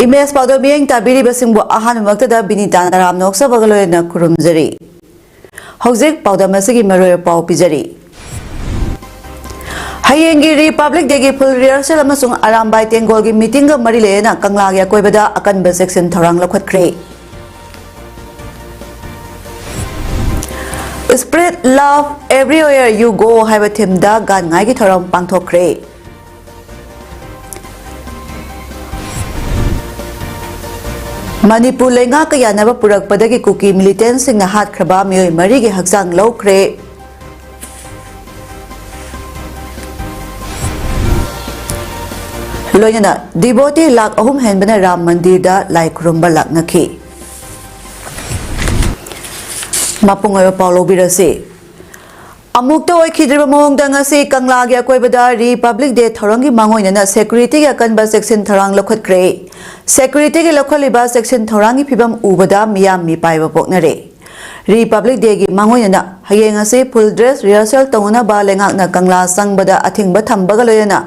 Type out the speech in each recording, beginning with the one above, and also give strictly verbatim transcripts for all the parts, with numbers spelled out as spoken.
Image ꯄꯥꯎꯗ ꯃꯤꯠꯌꯦꯡ ꯇꯥꯕꯤꯔꯤꯕꯁꯤꯡꯕꯨ ꯑꯍꯥꯟꯕꯃꯛꯇꯗ ꯕꯤꯅꯤꯇꯥ ꯅꯔꯥꯝ ꯅꯣꯛꯆꯕꯒ ꯂꯣꯏꯅꯅ ꯈꯨꯔꯨꯝꯖꯔꯤ꯫ ꯍꯧꯖꯤꯛ ꯄꯥꯎꯗꯝ ꯑꯁꯤꯒꯤ ꯃꯔꯨꯑꯣꯏꯕ ꯄꯥꯎ ꯄꯤꯖꯔꯤ꯫ ꯍꯌꯦꯡꯒꯤ ꯔꯤꯄꯕ꯭ꯂꯤꯛ ꯗꯦꯒꯤ ꯐꯨꯜ ꯔꯤꯍꯔꯁꯦꯜ ꯑꯃꯁꯨꯡ ꯑꯔꯥꯝꯕꯥꯏ ꯇꯦꯡꯒꯣꯜꯒꯤ ꯃꯤꯇꯤꯡꯒ ꯃꯔꯤ ꯂꯩꯅꯅ ꯀꯪꯂꯥꯒꯤ ꯑꯀꯣꯏꯕꯗ ꯑꯀꯟꯕ ꯆꯦꯛꯁꯤꯟ ꯊꯧꯔꯥꯡ ꯂꯧꯈꯠꯈ꯭ꯔꯦ꯫ Spread love everywhere you go ꯍꯥꯏꯕ ꯊꯤꯝꯗ ꯒꯥꯟ ꯉꯥꯏꯒꯤ ꯊꯧꯔꯝ ꯄꯥꯡꯊꯣꯛꯈ꯭ꯔꯦ꯫ ꯃꯅꯤꯄꯨꯔ ꯂꯩꯉꯥꯛꯀ ꯌꯥꯅꯕ ꯄꯨꯔꯛꯄꯗꯒꯤ ꯀꯨꯀꯤ ꯃꯤꯂꯤꯇꯦꯟꯁꯤꯡꯅ ꯍꯥꯠꯈ꯭ꯔꯕ ꯃꯤꯑꯣꯏ ꯃꯔꯤꯒꯤ ꯍꯛꯆꯥꯡ ꯂꯧꯈ꯭ꯔꯦ꯫ ꯂꯣꯏꯅꯅ ꯗꯤꯚꯣꯇꯤ ꯂꯥꯈ ꯑꯍꯨꯝ ꯍꯦꯟꯕꯅ ꯔꯥꯝ ꯃꯟꯗꯤꯔꯗ ꯂꯥꯏ ꯈꯨꯔꯨꯝꯕ ꯂꯥꯛꯅꯈꯤ꯫ ꯃꯄꯨꯡ ꯑꯣꯏꯕ ꯄꯥꯎ ꯂꯧꯕꯤꯔꯁꯤ꯫ ꯑꯃꯨꯛꯇ ꯑꯣꯏꯈꯤꯗ꯭ꯔꯤꯕ ꯃꯑꯣꯡꯗ ꯉꯁꯤ ꯀꯪꯂꯥꯒꯤ ꯑꯀꯣꯏꯕꯗ ꯔꯤꯄꯕ꯭ꯂꯤꯛ ꯗꯦ ꯊꯧꯔꯝꯒꯤ ꯃꯥꯡꯑꯣꯏꯅꯅ ꯁꯦꯀ꯭ꯌꯨꯔꯤꯇꯤꯒꯤ ꯑꯀꯟꯕ ꯆꯦꯛꯁꯤꯟ ꯊꯧꯔꯥꯡ ꯂꯧꯈꯠꯈ꯭ꯔꯦ꯫ ꯁꯦꯀ꯭ꯌꯨꯔꯤꯇꯤꯒꯤ ꯂꯧꯈꯠꯂꯤꯕ ꯆꯦꯛꯁꯤꯟ ꯊꯧꯔꯥꯡꯒꯤ ꯐꯤꯕꯝ ꯎꯕꯗ ꯃꯤꯌꯥꯝ ꯃꯤꯄꯥꯏꯕ ꯄꯣꯛꯅꯔꯦ꯫ ꯔꯤꯄꯕ꯭ꯂꯤꯛ ꯗꯦꯒꯤ ꯃꯥꯡꯑꯣꯏꯅꯅ ꯍꯌꯦꯡ ꯑꯁꯤ ꯐꯨꯜ ꯗ꯭ꯔꯦꯁ ꯔꯤꯍꯔꯁꯦꯜ ꯇꯧꯅꯅꯕ ꯂꯩꯉꯥꯛꯅ ꯀꯪꯂꯥ ꯆꯪꯕꯗ ꯑꯊꯤꯡꯕ ꯊꯝꯕꯒ ꯂꯣꯏꯅꯅ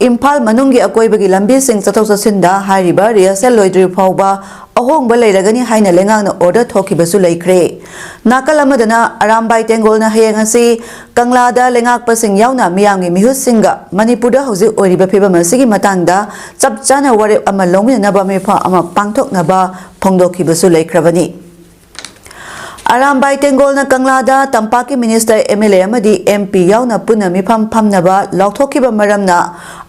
ꯏꯝꯐꯥꯜ ꯃꯅꯨꯡꯒꯤ ꯑꯀꯣꯏꯕꯒꯤ ꯂꯝꯕꯤꯁꯤꯡ ꯆꯠꯊꯣꯛ ꯆꯠꯁꯤꯟꯗ ꯍꯥꯏꯔꯤꯕ ꯔꯤꯍꯔꯁꯦꯜ ꯂꯣꯏꯗ꯭ꯔꯤꯕ ꯐꯥꯎꯕ ꯑꯍꯣꯡꯕ ꯂꯩꯔꯒꯅꯤ ꯍꯥꯏꯅ ꯂꯩꯉꯥꯛꯅ ꯑꯣꯔꯗꯔ ꯊꯣꯛꯈꯤꯕꯁꯨ ꯂꯩꯈ꯭ꯔꯦ꯫ ꯅꯥꯀꯜ ꯑꯃꯗꯅ ꯑꯔꯥꯝꯕꯥꯏ ꯇꯦꯡꯒꯣꯜꯅ ꯍꯌꯦꯡ ꯑꯁꯤ ꯀꯪꯂꯥꯗ ꯂꯩꯉꯥꯛꯄꯁꯤꯡ ꯌꯥꯎꯅ ꯃꯤꯌꯥꯝꯒꯤ ꯃꯤꯍꯨꯠꯁꯤꯡꯒ ꯃꯅꯤꯄꯨꯔꯗ ꯍꯧꯖꯤꯛ ꯑꯣꯏꯔꯤꯕ ꯐꯤꯕꯝ ꯑꯁꯤꯒꯤ ꯃꯇꯥꯡꯗ ꯆꯞ ꯆꯥꯅ ꯋꯥꯔꯦꯞ ꯑꯃ ꯂꯧꯃꯤꯟꯅꯅꯕ ꯃꯤꯐꯝ ꯑꯃ ꯄꯥꯡꯊꯣꯛꯅꯕ ꯐꯣꯡꯗꯣꯛꯈꯤꯕꯁꯨ ꯂꯩꯈ꯭ꯔꯕꯅꯤ꯫ ꯑꯔꯥꯝꯕꯥꯏ ꯇꯦꯡꯒꯣꯜꯅ ꯀꯪꯂꯥꯗ ꯇꯝꯄꯥꯛꯀꯤ ꯃꯤꯅꯤꯁꯇꯔ, ꯑꯦꯝ ꯑꯦꯜ ꯑꯦ ꯑꯃꯗꯤ ꯑꯦꯝ ꯄꯤ ꯌꯥꯎꯅ ꯄꯨꯟꯅ ꯃꯤꯐꯝ ꯐꯝꯅꯕ ꯂꯥꯎꯊꯣꯛꯈꯤꯕ ꯃꯔꯝꯅ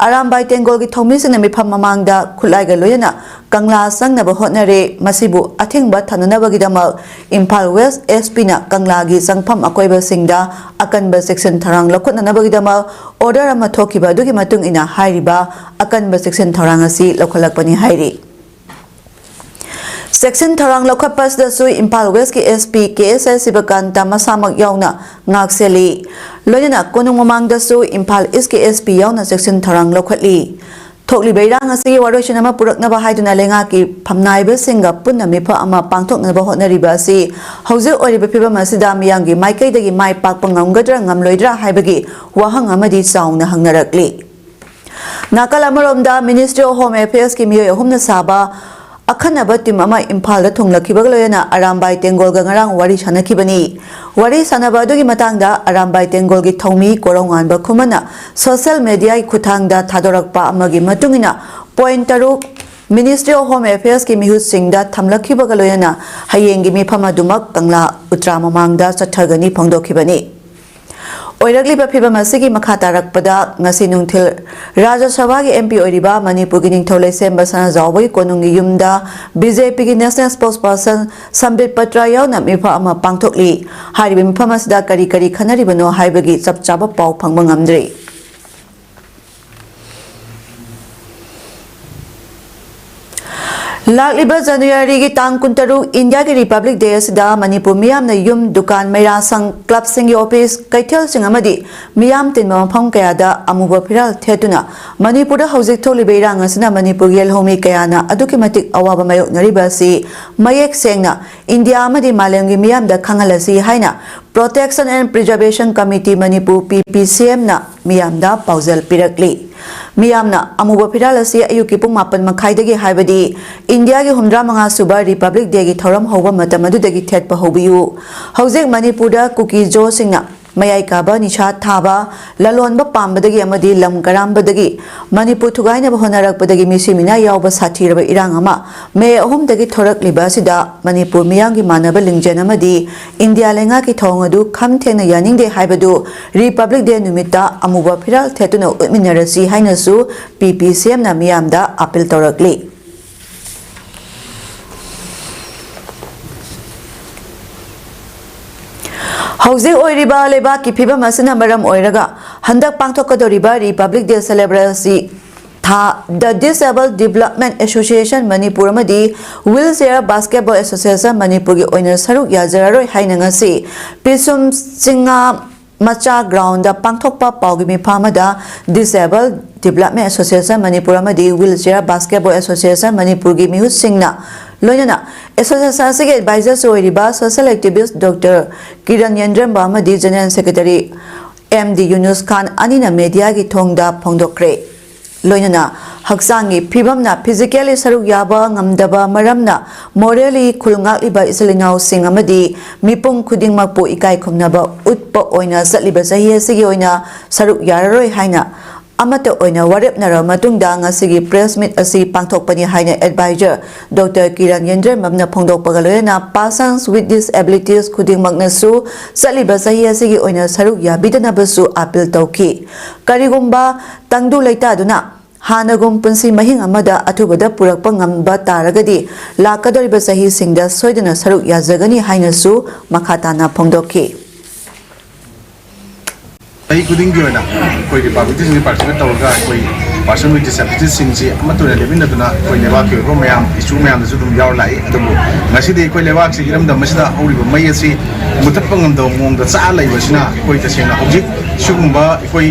ꯑꯔꯥꯝꯕꯥꯏ ꯇꯦꯡꯒꯣꯜꯒꯤ ꯊꯧꯃꯤꯁꯤꯡꯅ ꯃꯤꯐꯝ ꯃꯃꯥꯡꯗ ꯈꯨꯠꯂꯥꯏꯒ ꯂꯣꯏꯅꯅ ꯀꯪꯂꯥ ꯆꯪꯅꯕ ꯍꯣꯠꯅꯔꯦ꯫ ꯃꯁꯤꯕꯨ ꯑꯊꯤꯡꯕ ꯊꯝꯅꯅꯕꯒꯤꯗꯃꯛ ꯏꯝꯐꯥꯜ ꯋꯦꯁ ꯑꯦꯁ ꯄꯤꯅ ꯀꯪꯂꯥꯒꯤ ꯆꯪꯐꯝ ꯑꯀꯣꯏꯕꯁꯤꯡꯗ ꯑꯀꯟꯕ ꯆꯦꯛꯁꯤꯟ ꯊꯧꯔꯥꯡ ꯂꯧꯈꯠꯅꯅꯕꯒꯤꯗꯃꯛ ꯑꯣꯔꯗꯔ ꯑꯃ ꯊꯣꯛꯈꯤꯕ ꯑꯗꯨꯒꯤ ꯃꯇꯨꯡ ꯏꯟꯅ ꯍꯥꯏꯔꯤꯕ ꯑꯀꯟꯕ ꯆꯦꯛꯁꯤꯟ ꯊꯧꯔꯥꯡ ꯑꯁꯤ ꯂꯧꯈꯠꯂꯛꯄꯅꯤ ꯍꯥꯏꯔꯤ꯫ ꯆꯦꯛꯁꯤꯟ ꯊꯧꯔꯥꯡ ꯂꯧꯈꯠꯄ ꯑꯁꯤꯗꯁꯨ ꯏꯝꯐꯥꯜ ꯋꯦꯁꯀꯤ ꯑꯦꯁ ꯄꯤ ꯀꯦ ꯑꯦꯁ ꯑꯦꯁ ꯁꯤꯕꯀꯥꯟꯇ ꯃꯁꯥꯃꯛ ꯌꯥꯎꯅ ꯉꯥꯛꯁꯦꯜꯂꯤ꯫ ꯂꯣꯏꯅꯅ ꯀꯣꯅꯨꯡ ꯃꯃꯥꯡꯗꯁꯨ ꯏꯝꯐꯥꯜ ꯏꯁꯀꯤ ꯑꯦꯁ ꯄꯤ ꯌꯥꯎꯅ ꯆꯦꯛꯁꯤꯟ ꯊꯧꯔꯥꯡ ꯂꯧꯈꯠꯂꯤ꯫ ꯊꯣꯛꯂꯤꯕ ꯏꯔꯥꯡ ꯑꯁꯤꯒꯤ ꯋꯥꯔꯣꯏꯁꯤꯟ ꯑꯃ ꯄꯨꯔꯛꯅꯕ ꯍꯥꯏꯗꯨꯅ ꯂꯩꯉꯥꯛꯀꯤ ꯐꯝꯅꯥꯏꯕꯁꯤꯡꯒ ꯄꯨꯟꯅ ꯃꯤꯐꯝ ꯑꯃ ꯄꯥꯡꯊꯣꯛꯅꯕ ꯍꯣꯠꯅꯔꯤꯕ ꯑꯁꯤ ꯍꯧꯖꯤꯛ ꯑꯣꯏꯔꯤꯕ ꯐꯤꯕꯝ ꯑꯁꯤꯗ ꯃꯤꯌꯥꯝꯒꯤ ꯃꯥꯏꯀꯩꯗꯒꯤ ꯃꯥꯏ ꯄꯥꯛꯄ ꯉꯝꯒꯗ꯭ꯔꯥ ꯉꯝꯂꯣꯏꯗ꯭ꯔꯥ ꯍꯥꯏꯕꯒꯤ ꯋꯥꯍꯪ ꯑꯃꯗꯤ ꯆꯥꯎꯅ ꯍꯪꯅꯔꯛꯂꯤ꯫ ꯅꯥꯀꯜ ꯑꯃꯔꯣꯝꯗ, Ministry of Home Affairs ꯀꯤ ꯃꯤꯑꯣꯏ ꯑꯍꯨꯝꯅ ꯁꯥꯕ ꯑꯈꯟꯅꯕ team ꯑꯃ ꯏꯝꯐꯥꯜꯗ ꯊꯨꯡꯂꯛꯈꯤꯕꯒ ꯂꯣꯏꯅꯅ ꯑꯔꯥꯝꯕꯥꯏ ꯇꯦꯡꯒꯣꯜꯒ ꯉꯔꯥꯡ ꯋꯥꯔꯤ ꯁꯥꯟꯅꯈꯤꯕꯅꯤ꯫ ꯋꯥꯔꯤ ꯁꯥꯟꯅꯕ ꯑꯗꯨꯒꯤ ꯃꯇꯥꯡꯗ ꯑꯔꯥꯝꯕꯥꯏ ꯇꯦꯡꯒꯣꯜꯒꯤ ꯊꯧꯃꯤ ꯀꯣꯔꯧꯉꯥꯟꯕ ꯈꯨꯃꯟꯅ social media ꯒꯤ ꯈꯨꯠꯊꯥꯡꯗ ꯊꯥꯗꯣꯔꯛꯄ ꯑꯃꯒꯤ ꯃꯇꯨꯡ ꯏꯟꯅ, point ꯇꯔꯨꯛ Ministry of Home Affairs ꯀꯤ ꯃꯤꯍꯨꯠꯁꯤꯡꯗ ꯊꯝꯂꯛꯈꯤꯕꯒ ꯂꯣꯏꯅꯅ ꯍꯌꯦꯡꯒꯤ ꯃꯤꯐꯝ ꯑꯗꯨꯃꯛ ꯀꯪꯂꯥ ꯎꯇ꯭ꯔꯥ ꯃꯃꯥꯡꯗ ꯆꯠꯊꯒꯅꯤ ꯐꯣꯡꯗꯣꯛꯈꯤꯕꯅꯤ꯫ ꯑꯣꯏꯔꯛꯂꯤꯕ ꯐꯤꯕꯝ ꯑꯁꯤꯒꯤ ꯃꯈꯥ ꯇꯥꯔꯛꯄꯗ, ꯉꯁꯤ ꯅꯨꯡꯊꯤꯜ ꯔꯥꯖ꯭ꯌ ꯁꯚꯥꯒꯤ M P ꯑꯣꯏꯔꯤꯕ ꯃꯅꯤꯄꯨꯔꯒꯤ ꯅꯤꯡꯊꯧ ꯂꯩꯁꯦꯝꯕ ꯁꯅꯥꯖꯥꯎꯕꯒꯤ ꯀꯣꯅꯨꯡꯒꯤ ꯌꯨꯝꯗ B J P ꯒꯤ national spokesperson ꯁꯝꯕꯤꯠ ꯄꯇ꯭ꯔ ꯌꯥꯎꯅ ꯃꯤꯐꯝ ꯑꯃ ꯄꯥꯡꯊꯣꯛꯂꯤ꯫ ꯍꯥꯏꯔꯤꯕ ꯃꯤꯐꯝ ꯑꯁꯤꯗ ꯀꯔꯤ ꯀꯔꯤ ꯈꯟꯅꯔꯤꯕꯅꯣ ꯍꯥꯏꯕꯒꯤ ꯆꯞ ꯆꯥꯕ ꯄꯥꯎ ꯐꯪꯕ ꯉꯝꯗ꯭ꯔꯤ꯫ ꯂꯥꯛꯂꯤꯕ ꯖꯅꯋꯥꯔꯤꯒꯤ ꯇꯥꯡ ꯀꯨꯟꯇꯔꯨꯛ, ꯏꯟꯗꯤꯌꯥꯒꯤ Republic Day ꯑꯁꯤꯗ ꯃꯅꯤꯄꯨꯔ ꯃꯤꯌꯥꯝꯅ ꯌꯨꯝ, ꯗꯨꯀꯥꯟ, ꯃꯩꯔꯥ ꯁꯪ, club ꯁꯤꯡꯒꯤ office, ꯀꯩꯊꯦꯜꯁꯤꯡ ꯑꯃꯗꯤ ꯃꯤꯌꯥꯝ ꯇꯤꯟꯕ ꯃꯐꯝ ꯀꯌꯥꯗ ꯑꯃꯨꯕ ꯐꯤꯔꯥꯜ ꯊꯦꯠꯇꯨꯅ ꯃꯅꯤꯄꯨꯔꯗ ꯍꯧꯖꯤꯛ ꯊꯣꯛꯂꯤꯕ ꯏꯔꯥꯡ ꯑꯁꯤꯅ ꯃꯅꯤꯄꯨꯔꯒꯤ ꯂꯧꯃꯤ ꯀꯌꯥꯅ ꯑꯗꯨꯛꯀꯤ ꯃꯇꯤꯛ ꯑꯋꯥꯕ ꯃꯥꯌꯣꯛꯅꯔꯤꯕ ꯑꯁꯤ ꯃꯌꯦꯛ ꯁꯦꯡꯅ ꯏꯟꯗꯤꯌꯥ ꯑꯃꯗꯤ ꯃꯥꯂꯦꯝꯒꯤ ꯃꯤꯌꯥꯝꯗ ꯈꯪꯍꯜꯂꯁꯤ ꯍꯥꯏꯅ Protection and Preservation Committee Manipur, P P C M ꯅ ꯃꯤꯌꯥꯝꯗ ꯄꯥꯎꯖꯦꯜ ꯄꯤꯔꯛꯂꯤ꯫ ꯃꯤꯌꯥꯝꯅ ꯑꯃꯨꯕ ꯐꯤꯔꯥꯜ ꯑꯁꯤ ꯑꯌꯨꯛꯀꯤ ꯄꯨꯡ ꯃꯥꯄꯟ ꯃꯈꯥꯏꯗꯒꯤ, ꯍꯥꯏꯕꯗꯤ ꯏꯟꯗꯤꯌꯥꯒꯤ ꯍꯨꯝꯗ꯭ꯔꯥ ꯃꯉꯥ ꯁꯨꯕ Republic Day ꯒꯤ ꯊꯧꯔꯝ ꯍꯧꯕ ꯃꯇꯝ ꯑꯗꯨꯗꯒꯤ ꯊꯦꯠꯄ ꯍꯧꯕꯤꯌꯨ꯫ ꯍꯧꯖꯤꯛ ꯃꯅꯤꯄꯨꯔꯗ ꯀꯨꯀꯤ ꯖꯣꯁꯤꯡꯅ ꯃꯌꯥꯏ ꯀꯥꯕ ꯅꯤꯁꯥ ꯊꯥꯕ, ꯂꯂꯣꯟꯕ ꯄꯥꯝꯕꯗꯒꯤ ꯑꯃꯗꯤ ꯂꯝ ꯀꯔꯥꯝꯕꯗꯒꯤ ꯃꯅꯤꯄꯨꯔ ꯊꯨꯒꯥꯏꯅꯕ ꯍꯣꯠꯅꯔꯛꯄꯗꯒꯤ ꯃꯤꯁꯤ ꯃꯤꯅꯥ ꯌꯥꯎꯕ ꯁꯥꯊꯤꯔꯕ ꯏꯔꯥꯡ ꯑꯃ ꯃꯦ ꯑꯍꯨꯝꯗꯒꯤ ꯊꯣꯔꯛꯂꯤꯕ ꯑꯁꯤꯗ ꯃꯅꯤꯄꯨꯔ ꯃꯤꯌꯥꯝꯒꯤ ꯃꯥꯟꯅꯕ ꯂꯤꯡꯖꯦꯜ ꯑꯃꯗꯤ ꯏꯟꯗꯤꯌꯥ ꯂꯩꯉꯥꯛꯀꯤ ꯊꯧꯑꯣꯡ ꯑꯗꯨ ꯈꯝ ꯊꯦꯡꯅ ꯌꯥꯅꯤꯡꯗꯦ ꯍꯥꯏꯕꯗꯨ Republic Day ꯅꯨꯃꯤꯠꯇ ꯑꯃꯨꯕ ꯐꯤꯔꯥꯜ ꯊꯦꯠꯇꯨꯅ ꯎꯠꯃꯤꯟꯅꯔꯁꯤ ꯍꯥꯏꯅꯁꯨ P P C M ꯅ ꯃꯤꯌꯥꯝꯗ appeal ꯇꯧꯔꯛꯂꯤ꯫ ꯍꯧꯖꯤꯛ ꯑꯣꯏꯔꯤꯕ ꯂꯩꯕꯥꯛꯀꯤ ꯐꯤꯕꯝ ꯑꯁꯤꯅ ꯃꯔꯝ ꯑꯣꯏꯔꯒ ꯍꯟꯗꯛ ꯄꯥꯡꯊꯣꯛꯀꯗꯧꯔꯤꯕ Republic Day celebration ꯑꯁꯤ ꯊꯥ The Disabled Development Association Manipur ꯑꯃꯗꯤ Wheelchair Basketball Association ꯃꯅꯤꯄꯨꯔꯒꯤ ꯑꯣꯏꯅ ꯁꯔꯨꯛ ꯌꯥꯖꯔꯔꯣꯏ ꯍꯥꯏꯅ ꯉꯁꯤ ꯄꯤꯁꯨꯝ ꯆꯤꯡꯉꯥ ꯃꯆꯥ ground ꯗ ꯄꯥꯡꯊꯣꯛꯄ ꯄꯥꯎꯒꯤ ꯃꯤꯐꯝ ꯑꯃꯗ Disabled Development Association ꯃꯅꯤꯄꯨꯔ ꯑꯃꯗꯤ Wheelchair Basketball Association ꯃꯅꯤꯄꯨꯔꯒꯤ ꯃꯤꯍꯨꯠꯁꯤꯡꯅ ꯂꯣꯏꯅꯅ association ꯑꯁꯤꯒꯤ advisor ꯁꯨ ꯑꯣꯏꯔꯤꯕ social activist Doctor ꯀꯤꯔꯟ ꯌꯦꯟꯗ꯭ꯔꯝꯕ ꯑꯃꯗꯤ General Secretary M D ꯌꯨꯅꯨꯁ ꯈꯥꯟ ꯑꯅꯤꯅ media ꯒꯤ ꯊꯣꯡꯗ ꯐꯣꯡꯗꯣꯛꯈ꯭ꯔꯦ꯫ ꯂꯣꯏꯅꯅ ꯍꯛꯆꯥꯡꯒꯤ ꯐꯤꯕꯝꯅ physically ꯁꯔꯨꯛ ꯌꯥꯕ ꯉꯝꯗꯕ ꯃꯔꯝꯅ morally ꯈꯨꯜ ꯉꯥꯛꯂꯤꯕ ꯏꯆꯤꯜ ꯏꯅꯥꯎꯁꯤꯡ ꯑꯃꯗꯤ ꯃꯤꯄꯨꯝ ꯈꯨꯗꯤꯡꯃꯛꯄꯨ ꯏꯀꯥꯏ ꯈꯨꯝꯅꯕ ꯎꯠꯄ ꯑꯣꯏꯅ ꯆꯠꯂꯤꯕ ꯆꯍꯤ ꯑꯁꯤꯒꯤ ꯑꯣꯏꯅ ꯁꯔꯨꯛ ꯌꯥꯔꯔꯣꯏ ꯍꯥꯏꯅ ꯑꯃꯠꯇ ꯑꯣꯏꯅ ꯋꯥꯔꯦꯞꯅꯔꯕ ꯃꯇꯨꯡꯗ ꯉꯁꯤꯒꯤ press meet ꯑꯁꯤ ꯄꯥꯡꯊꯣꯛꯄꯅꯤ ꯍꯥꯏꯅ advisor Doctor ꯀꯤꯔꯟ ꯌꯦꯟꯗ꯭ꯔꯦꯝꯕꯝꯅ ꯐꯣꯡꯗꯣꯛꯄꯒ ꯂꯣꯏꯅꯅ persons with disabilities ꯈꯨꯗꯤꯡꯃꯛꯅꯁꯨ ꯆꯠꯂꯤꯕ ꯆꯍꯤ ꯑꯁꯤꯒꯤ ꯑꯣꯏꯅ ꯁꯔꯨꯛ ꯌꯥꯕꯤꯗꯅꯕꯁꯨ appeal ꯇꯧꯈꯤ꯫ ꯀꯔꯤꯒꯨꯝꯕ ꯇꯪꯗꯨ ꯂꯩꯇꯥꯗꯨꯅ ꯍꯥꯟꯅꯒꯨꯝ ꯄꯨꯟꯁꯤ ꯃꯍꯤꯡ ꯑꯃꯗ ꯑꯊꯨꯕꯗ ꯄꯨꯔꯛꯄ ꯉꯝꯕ ꯇꯥꯔꯒꯗꯤ ꯂꯥꯛꯀꯗꯧꯔꯤꯕ ꯆꯍꯤꯁꯤꯡꯗ ꯁꯣꯏꯗꯅ ꯁꯔꯨꯛ ꯌꯥꯖꯒꯅꯤ ꯍꯥꯏꯅꯁꯨ ꯃꯈꯥ ꯇꯥꯅ ꯐꯣꯡꯗꯣꯛꯈꯤ꯫ ꯆꯍꯤ ꯈꯨꯗꯤꯡꯒꯤ ꯑꯣꯏꯅ ꯑꯩꯈꯣꯏ ꯔꯤꯄꯕ꯭ꯂꯤꯛ ꯗꯦꯁꯤꯡꯁꯤ ꯄꯥꯔꯇꯤꯁꯤꯄꯦꯠ ꯇꯧꯔꯒ ꯑꯩꯈꯣꯏ ꯄꯥꯔꯁꯟ ꯋꯤꯠ ꯗꯤꯁꯦꯕꯤꯂꯤꯇꯤꯁꯤꯡꯁꯤ ꯑꯃꯠꯇ ꯑꯣꯏꯅ ꯂꯦꯞꯃꯤꯟꯅꯗꯨꯅ ꯑꯩꯈꯣꯏ ꯂꯩꯕꯥꯛꯀꯤ ꯑꯣꯏꯕ ꯃꯌꯥꯝ ꯏꯁꯨ ꯃꯌꯥꯝꯗꯁꯨ ꯑꯗꯨꯝ ꯌꯥꯎꯔ ꯂꯥꯛꯏ꯫ ꯑꯗꯨꯕꯨ ꯉꯁꯤꯗꯤ ꯑꯩꯈꯣꯏ ꯂꯩꯕꯥꯛꯁꯤ ꯏꯔꯝꯗꯝ ꯑꯁꯤꯗ ꯍꯧꯔꯤꯕ ꯃꯩ ꯑꯁꯤ ꯃꯨꯊꯠꯄ ꯉꯝꯗꯕ ꯃꯑꯣꯡꯗ ꯆꯥꯛꯑ ꯂꯩꯕꯁꯤꯅ ꯑꯩꯈꯣꯏ ꯇꯁꯦꯡꯅ ꯍꯧꯖꯤꯛ ꯁꯤꯒꯨꯝꯕ ꯑꯩꯈꯣꯏ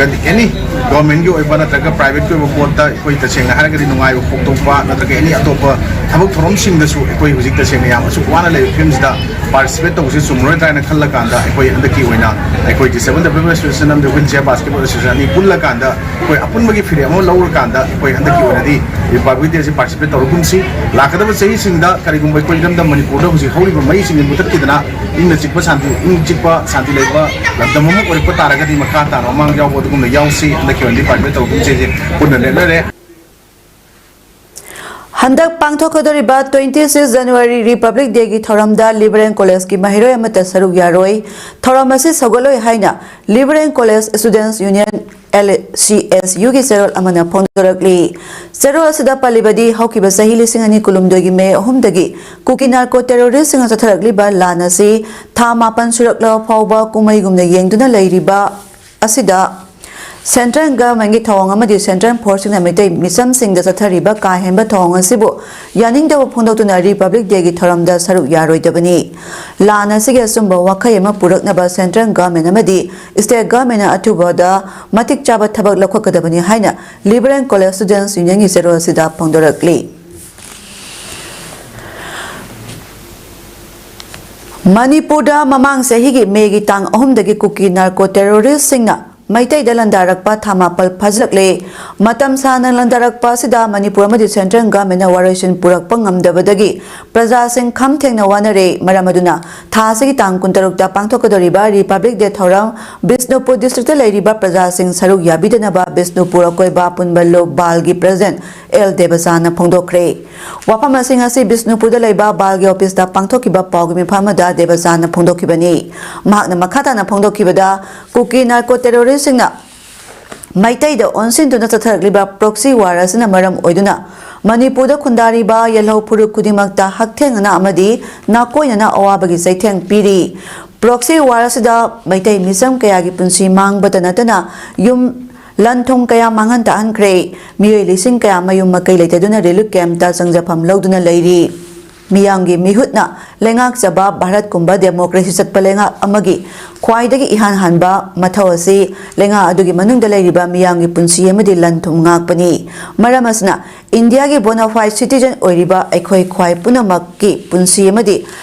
ꯑꯦꯅꯤ ꯒꯣꯔꯃꯦꯟꯒꯤ ꯑꯣꯏꯕ ꯅꯠꯇ꯭ꯔꯒ ꯄ꯭ꯔꯥꯏꯚꯦꯠꯀꯤ ꯑꯣꯏꯕ ꯄꯣꯠꯇ ꯑꯩꯈꯣꯏ ꯇꯁꯦꯡꯅ ꯍꯥꯏꯔꯒꯗꯤ ꯅꯨꯡꯉꯥꯏꯕ ꯐꯣꯡꯗꯣꯛꯄ ꯅꯠꯇ꯭ꯔꯒ ꯑꯦꯅꯤ ꯑꯇꯣꯞꯄ ꯊꯕꯛ ꯊꯧꯔꯝꯁꯤꯡꯗꯁꯨ ꯑꯩꯈꯣꯏ ꯍꯧꯖꯤꯛ ꯇꯁꯦꯡꯅ ꯌꯥꯝ ꯑꯁꯨꯛ ꯋꯥꯅ ꯂꯩꯕ ꯐꯤꯕꯝꯁꯤꯗ ꯄꯥꯔꯇꯤꯁꯤꯄꯦꯠ ꯇꯧꯕꯁꯤ ꯆꯨꯝꯃꯔꯣꯏꯗ꯭ꯔꯥ ꯍꯥꯏꯅ ꯈꯜꯂꯀꯥꯟꯗ ꯑꯩꯈꯣꯏ ꯍꯟꯗꯛꯀꯤ ꯑꯣꯏꯅ ꯑꯩꯈꯣꯏ ꯗꯤꯁꯦꯕꯜ ꯗꯦꯕꯂꯞꯃꯦꯟ ꯑꯦꯁꯣꯁꯤꯌꯦꯁꯟ ꯑꯃꯗꯤ ꯋꯤꯜ ꯆꯦꯌꯔ ꯕꯥꯁꯀꯦꯠꯕꯣꯜ ꯑꯦꯁꯣꯁꯤꯌꯦꯁꯟ ꯑꯅꯤ ꯄꯨꯜꯂꯀꯥꯟꯗ ꯑꯩꯈꯣꯏ ꯑꯄꯨꯟꯕꯒꯤ ꯐꯤꯔꯦꯞ ꯑꯃ ꯂꯧꯔꯀꯥꯟꯗ ꯑꯩꯈꯣꯏ ꯍꯟꯗꯛꯀꯤ ꯑꯣꯏꯅꯗꯤ ꯔꯤꯄꯕ꯭ꯂꯤꯛ ꯗꯦꯁꯤ ꯄꯥꯔꯇꯤꯁꯤꯄꯦꯠ ꯇꯧꯔꯒꯨꯝꯁꯤ꯫ ꯂꯥꯛꯀꯗꯕ ꯆꯍꯤꯁꯤꯡꯗ ꯀꯔꯤꯒꯨꯝꯕ ꯑꯩꯈꯣꯏ ꯏꯔꯝꯗꯝ ꯃꯅꯤꯄꯨꯔꯗ ꯍꯧꯖꯤꯛ ꯍꯧꯔꯤꯕ ꯃꯩꯁꯤꯡꯁꯤ ꯃꯨꯊꯠꯈꯤꯗꯅ ꯏꯪꯅ ꯆꯤꯛꯄ ꯁꯥꯟꯇꯤ, ꯏꯪ ꯆꯤꯛꯄ ꯁꯥꯟꯇꯤ ꯂꯩꯕ ꯂꯝꯗꯝ ꯑꯃ ꯑꯣꯏꯔꯛꯄ ꯇꯥꯔꯒꯗꯤ ꯃꯈꯥ ꯇꯥꯅ ꯃꯃꯥꯡ ꯌꯥꯎꯕ ꯑꯗꯨꯒꯨꯝꯅ ꯌꯥꯎꯁꯤ꯫ ꯍꯟꯗꯛꯀꯤ ꯑꯣꯏꯅꯗꯤ ꯄꯥꯔꯇꯤꯁꯤꯄꯦꯠ ꯇꯧꯔꯒꯨꯝꯁꯤ꯫ ꯄꯨꯟꯅ ꯂꯦꯞꯅꯔꯦ꯫ ꯍꯟꯗꯛ ꯄꯥꯡꯊꯣꯛꯀꯗꯧꯔꯤꯕ twenty six January Republic Day ꯒꯤ ꯊꯧꯔꯝꯗ ꯂꯤꯕꯔꯦꯜ ꯀꯣꯂꯦꯖꯀꯤ ꯃꯍꯩꯔꯣꯏ ꯑꯃꯠꯇ ꯁꯔꯨꯛ ꯌꯥꯔꯣꯏ꯫ ꯊꯧꯔꯝ ꯑꯁꯤ ꯁꯧꯒꯠꯂꯣꯏ ꯍꯥꯏꯅ liberal college students union, L C S U, ꯒꯤ ꯆꯦꯔꯣꯜ ꯑꯃꯅ ꯐꯣꯡꯗꯣꯔꯛꯂꯤ꯫ ꯆꯦꯔꯣꯜ ꯑꯁꯤꯗ ꯄꯜꯂꯤꯕꯗꯤ ꯍꯧꯈꯤꯕ ꯆꯍꯤ ꯂꯤꯁꯤꯡ ꯑꯅꯤ ꯀꯨꯟꯍꯨꯝꯗꯣꯏꯒꯤ May ꯑꯍꯨꯝꯗꯒꯤ ꯀꯨꯀꯤ ꯅꯥꯔꯀꯣ ꯇꯦꯔꯣꯔꯤꯁꯁꯤꯡꯅ ꯆꯠꯊꯔꯛꯂꯤꯕ ꯂꯥꯟ ꯑꯁꯤ ꯊꯥ ꯃꯥꯄꯟ ꯁꯨꯔꯛꯂꯕ ꯐꯥꯎꯕ ꯀꯨꯝꯍꯩꯒꯨꯝꯅ ꯌꯦꯡꯗꯨꯅ ꯂꯩꯔꯤꯕ ꯑꯁꯤꯗ ꯁꯦꯟꯇ꯭ꯔꯦꯜ ꯒꯚꯔꯟꯃꯦꯟꯠꯀꯤ ꯊꯧꯑꯣꯡ ꯑꯃꯗꯤ ꯁꯦꯟꯇ꯭ꯔꯦꯜ ꯐꯣꯔꯁꯁꯤꯡꯅ ꯃꯤꯇꯩ ꯃꯤꯆꯝꯁꯤꯡꯗ ꯆꯠꯊꯔꯤꯕ ꯀꯥ ꯍꯦꯟꯕ ꯊꯧꯑꯣꯡ ꯑꯁꯤꯕꯨ ꯌꯥꯅꯤꯡꯗꯕ ꯐꯣꯡꯗꯣꯛꯇꯨꯅ ꯔꯤꯄꯕ꯭ꯂꯤꯛ ꯗꯦꯒꯤ ꯊꯧꯔꯝꯗ ꯁꯔꯨꯛ ꯌꯥꯔꯣꯏꯗꯕꯅꯤ꯫ ꯂꯥꯟ ꯑꯁꯤꯒꯤ ꯑꯆꯨꯝꯕ ꯋꯥꯈꯩ ꯑꯃ ꯄꯨꯔꯛꯅꯕ ꯁꯦꯟꯇ꯭ꯔꯦꯜ ꯒꯚꯔꯟꯃꯦꯟꯠ ꯑꯃꯗꯤ ꯁ꯭ꯇꯦꯠ ꯒꯚꯔꯟꯃꯦꯟꯠꯅ ꯑꯊꯨꯕꯗ ꯃꯇꯤꯛ ꯆꯥꯕ ꯊꯕꯛ ꯂꯧꯈꯠꯀꯗꯕꯅꯤ ꯍꯥꯏꯅ ꯂꯤꯕꯔꯦꯜ ꯀꯣꯂꯦꯖ ꯁ꯭ꯇꯨꯗꯦꯟꯠꯁ ꯌꯨꯅꯤꯌꯟꯒꯤ ꯆꯦꯔꯣꯜ ꯑꯁꯤꯗ ꯐꯣꯡꯗꯣꯔꯛꯂꯤ꯫ ꯃꯅꯤꯄꯨꯔꯗ ꯃꯃꯥꯡ ꯆꯍꯤꯒꯤ ꯃꯦꯒꯤ ꯇꯥꯡ ꯑꯍꯨꯝꯗꯒꯤ ꯀꯨꯀꯤ ꯅꯥꯔꯀꯣ ꯇꯦꯔꯣꯔꯤꯁꯁꯤꯡꯅ ꯃꯩꯇꯩꯗ ꯂꯥꯟꯗꯥꯔꯛꯄ ꯊꯥ ꯃꯥꯄꯜ ꯐꯥꯖꯤꯜꯂꯛꯂꯦ꯫ ꯃꯇꯝ ꯁꯥꯡꯅ ꯂꯥꯟꯗꯥꯔꯛꯄ ꯑꯁꯤꯗ ꯃꯅꯤꯄꯨꯔ ꯑꯃꯗꯤ central governmentꯅ ꯋꯥꯔꯣꯏꯁꯤꯟ ꯄꯨꯔꯛꯄ ꯉꯝꯗꯕꯗꯒꯤ ꯄ꯭ꯔꯖꯥꯁꯤꯡ ꯈꯝ ꯊꯦꯡꯅ ꯋꯥꯅꯔꯦ꯫ ꯃꯔꯝ ꯑꯗꯨꯅ ꯊꯥ ꯑꯁꯤꯒꯤ ꯇꯥꯡ ꯀꯨꯟꯇꯔꯨꯛꯇ ꯄꯥꯡꯊꯣꯛꯀꯗꯧꯔꯤꯕ Republic Day ꯊꯧꯔꯝ ꯕꯤꯁꯅꯨꯄꯨꯔ districtꯇ ꯂꯩꯔꯤꯕ ꯄ꯭ꯔꯖꯥꯁꯤꯡ ꯁꯔꯨꯛ ꯌꯥꯕꯤꯗꯅꯕ ꯕꯤꯁꯅꯨꯄꯨꯔ ꯑꯀꯣꯏꯕ ꯑꯄꯨꯟꯕ ꯂꯨꯞ ꯕꯥꯜꯒꯤ president ꯑꯦꯜ ꯗꯦꯕꯆꯥꯟꯅ ꯐꯣꯡꯗꯣꯛꯈ꯭ꯔꯦ꯫ ꯋꯥꯐꯝ ꯑꯁꯤ ꯉꯁꯤ ꯕꯤꯁꯅꯨꯄꯨꯔꯗ ꯂꯩꯕ ꯕꯥꯜꯒꯤ officeꯇ ꯄꯥꯡꯊꯣꯛꯈꯤꯕ ꯄꯥꯎꯒꯤ ꯃꯤꯐꯝ ꯑꯃꯗ ꯗꯦꯕꯆꯥꯟꯅ ꯐꯣꯡꯗꯣꯛꯈꯤꯕꯅꯤ꯫ ꯃꯍꯥꯛꯅ ꯃꯈꯥ ꯇꯥꯅ ꯐꯣꯡꯗꯣꯛꯈꯤꯕꯗ, ꯀꯨꯀꯤ narco terroristꯁꯤꯡꯅ ꯃꯩꯇꯩꯗ ꯑꯣꯟꯁꯤꯟꯗꯨꯅ ꯆꯠꯊꯔꯛꯂꯤꯕ proxy war ꯑꯁꯤꯅ ꯃꯔꯝ ꯑꯣꯏꯗꯨꯅ ꯃꯅꯤꯄꯨꯔꯗ ꯈꯨꯟꯗꯥꯔꯤꯕ ꯌꯦꯜꯍꯧ ꯐꯨꯔꯨꯞ ꯈꯨꯗꯤꯡꯃꯛꯇ ꯍꯛꯊꯦꯡꯅꯅ ꯑꯃꯗꯤ ꯅꯥꯀꯣꯏꯅꯅ ꯑꯋꯥꯕꯒꯤ ꯆꯩꯊꯦꯡ ꯄꯤꯔꯤ꯫ Proxy war ꯑꯁꯤꯗ ꯃꯩꯇꯩ ꯃꯤꯆꯝ ꯀꯌꯥꯒꯤ ꯄꯨꯟꯁꯤ ꯃꯥꯡꯕꯇ ꯅꯠꯇꯅ ꯌꯨꯝ ꯂꯟ ꯊꯨꯝ ꯀꯌꯥ ꯃꯥꯡꯍꯟ ꯇꯥꯛꯍꯟꯈ꯭ꯔꯦ꯫ ꯃꯤꯑꯣꯏ ꯂꯤꯁꯤꯡ ꯀꯌꯥ ꯃꯌꯨꯝ ꯃꯀꯩ ꯂꯩꯇꯗꯨꯅ relief campꯇ ꯆꯪꯖꯐꯝ ꯂꯧꯗꯨꯅ ꯂꯩꯔꯤ꯫ ꯃꯤꯌꯥꯝꯒꯤ ꯃꯤꯍꯨꯠꯅ ꯂꯩꯉꯥꯛꯆꯕ ꯚꯥꯔꯠꯀꯨꯝꯕ democracy ꯆꯠꯄ ꯂꯩꯉꯥꯛ ꯑꯃꯒꯤ ꯈ꯭ꯋꯥꯏꯗꯒꯤ ꯏꯍꯥꯟ ꯍꯥꯟꯕ ꯃꯊꯧ ꯑꯁꯤ ꯂꯩꯉꯥꯛ ꯑꯗꯨꯒꯤ ꯃꯅꯨꯡꯗ ꯂꯩꯔꯤꯕ ꯃꯤꯌꯥꯝꯒꯤ ꯄꯨꯟꯁꯤ ꯑꯃꯗꯤ ꯂꯟ ꯊꯨꯝ ꯉꯥꯛꯄꯅꯤ꯫ ꯃꯔꯝ ꯑꯁꯤꯅ, ꯏꯟꯗꯤꯌꯥꯒꯤ bona fide citizen ꯑꯣꯏꯔꯤꯕ ꯑꯩꯈꯣꯏ ꯈ꯭ꯋꯥꯏ ꯄꯨꯝꯅꯃꯛꯀꯤ ꯄꯨꯟꯁꯤ ꯑꯃꯗꯤ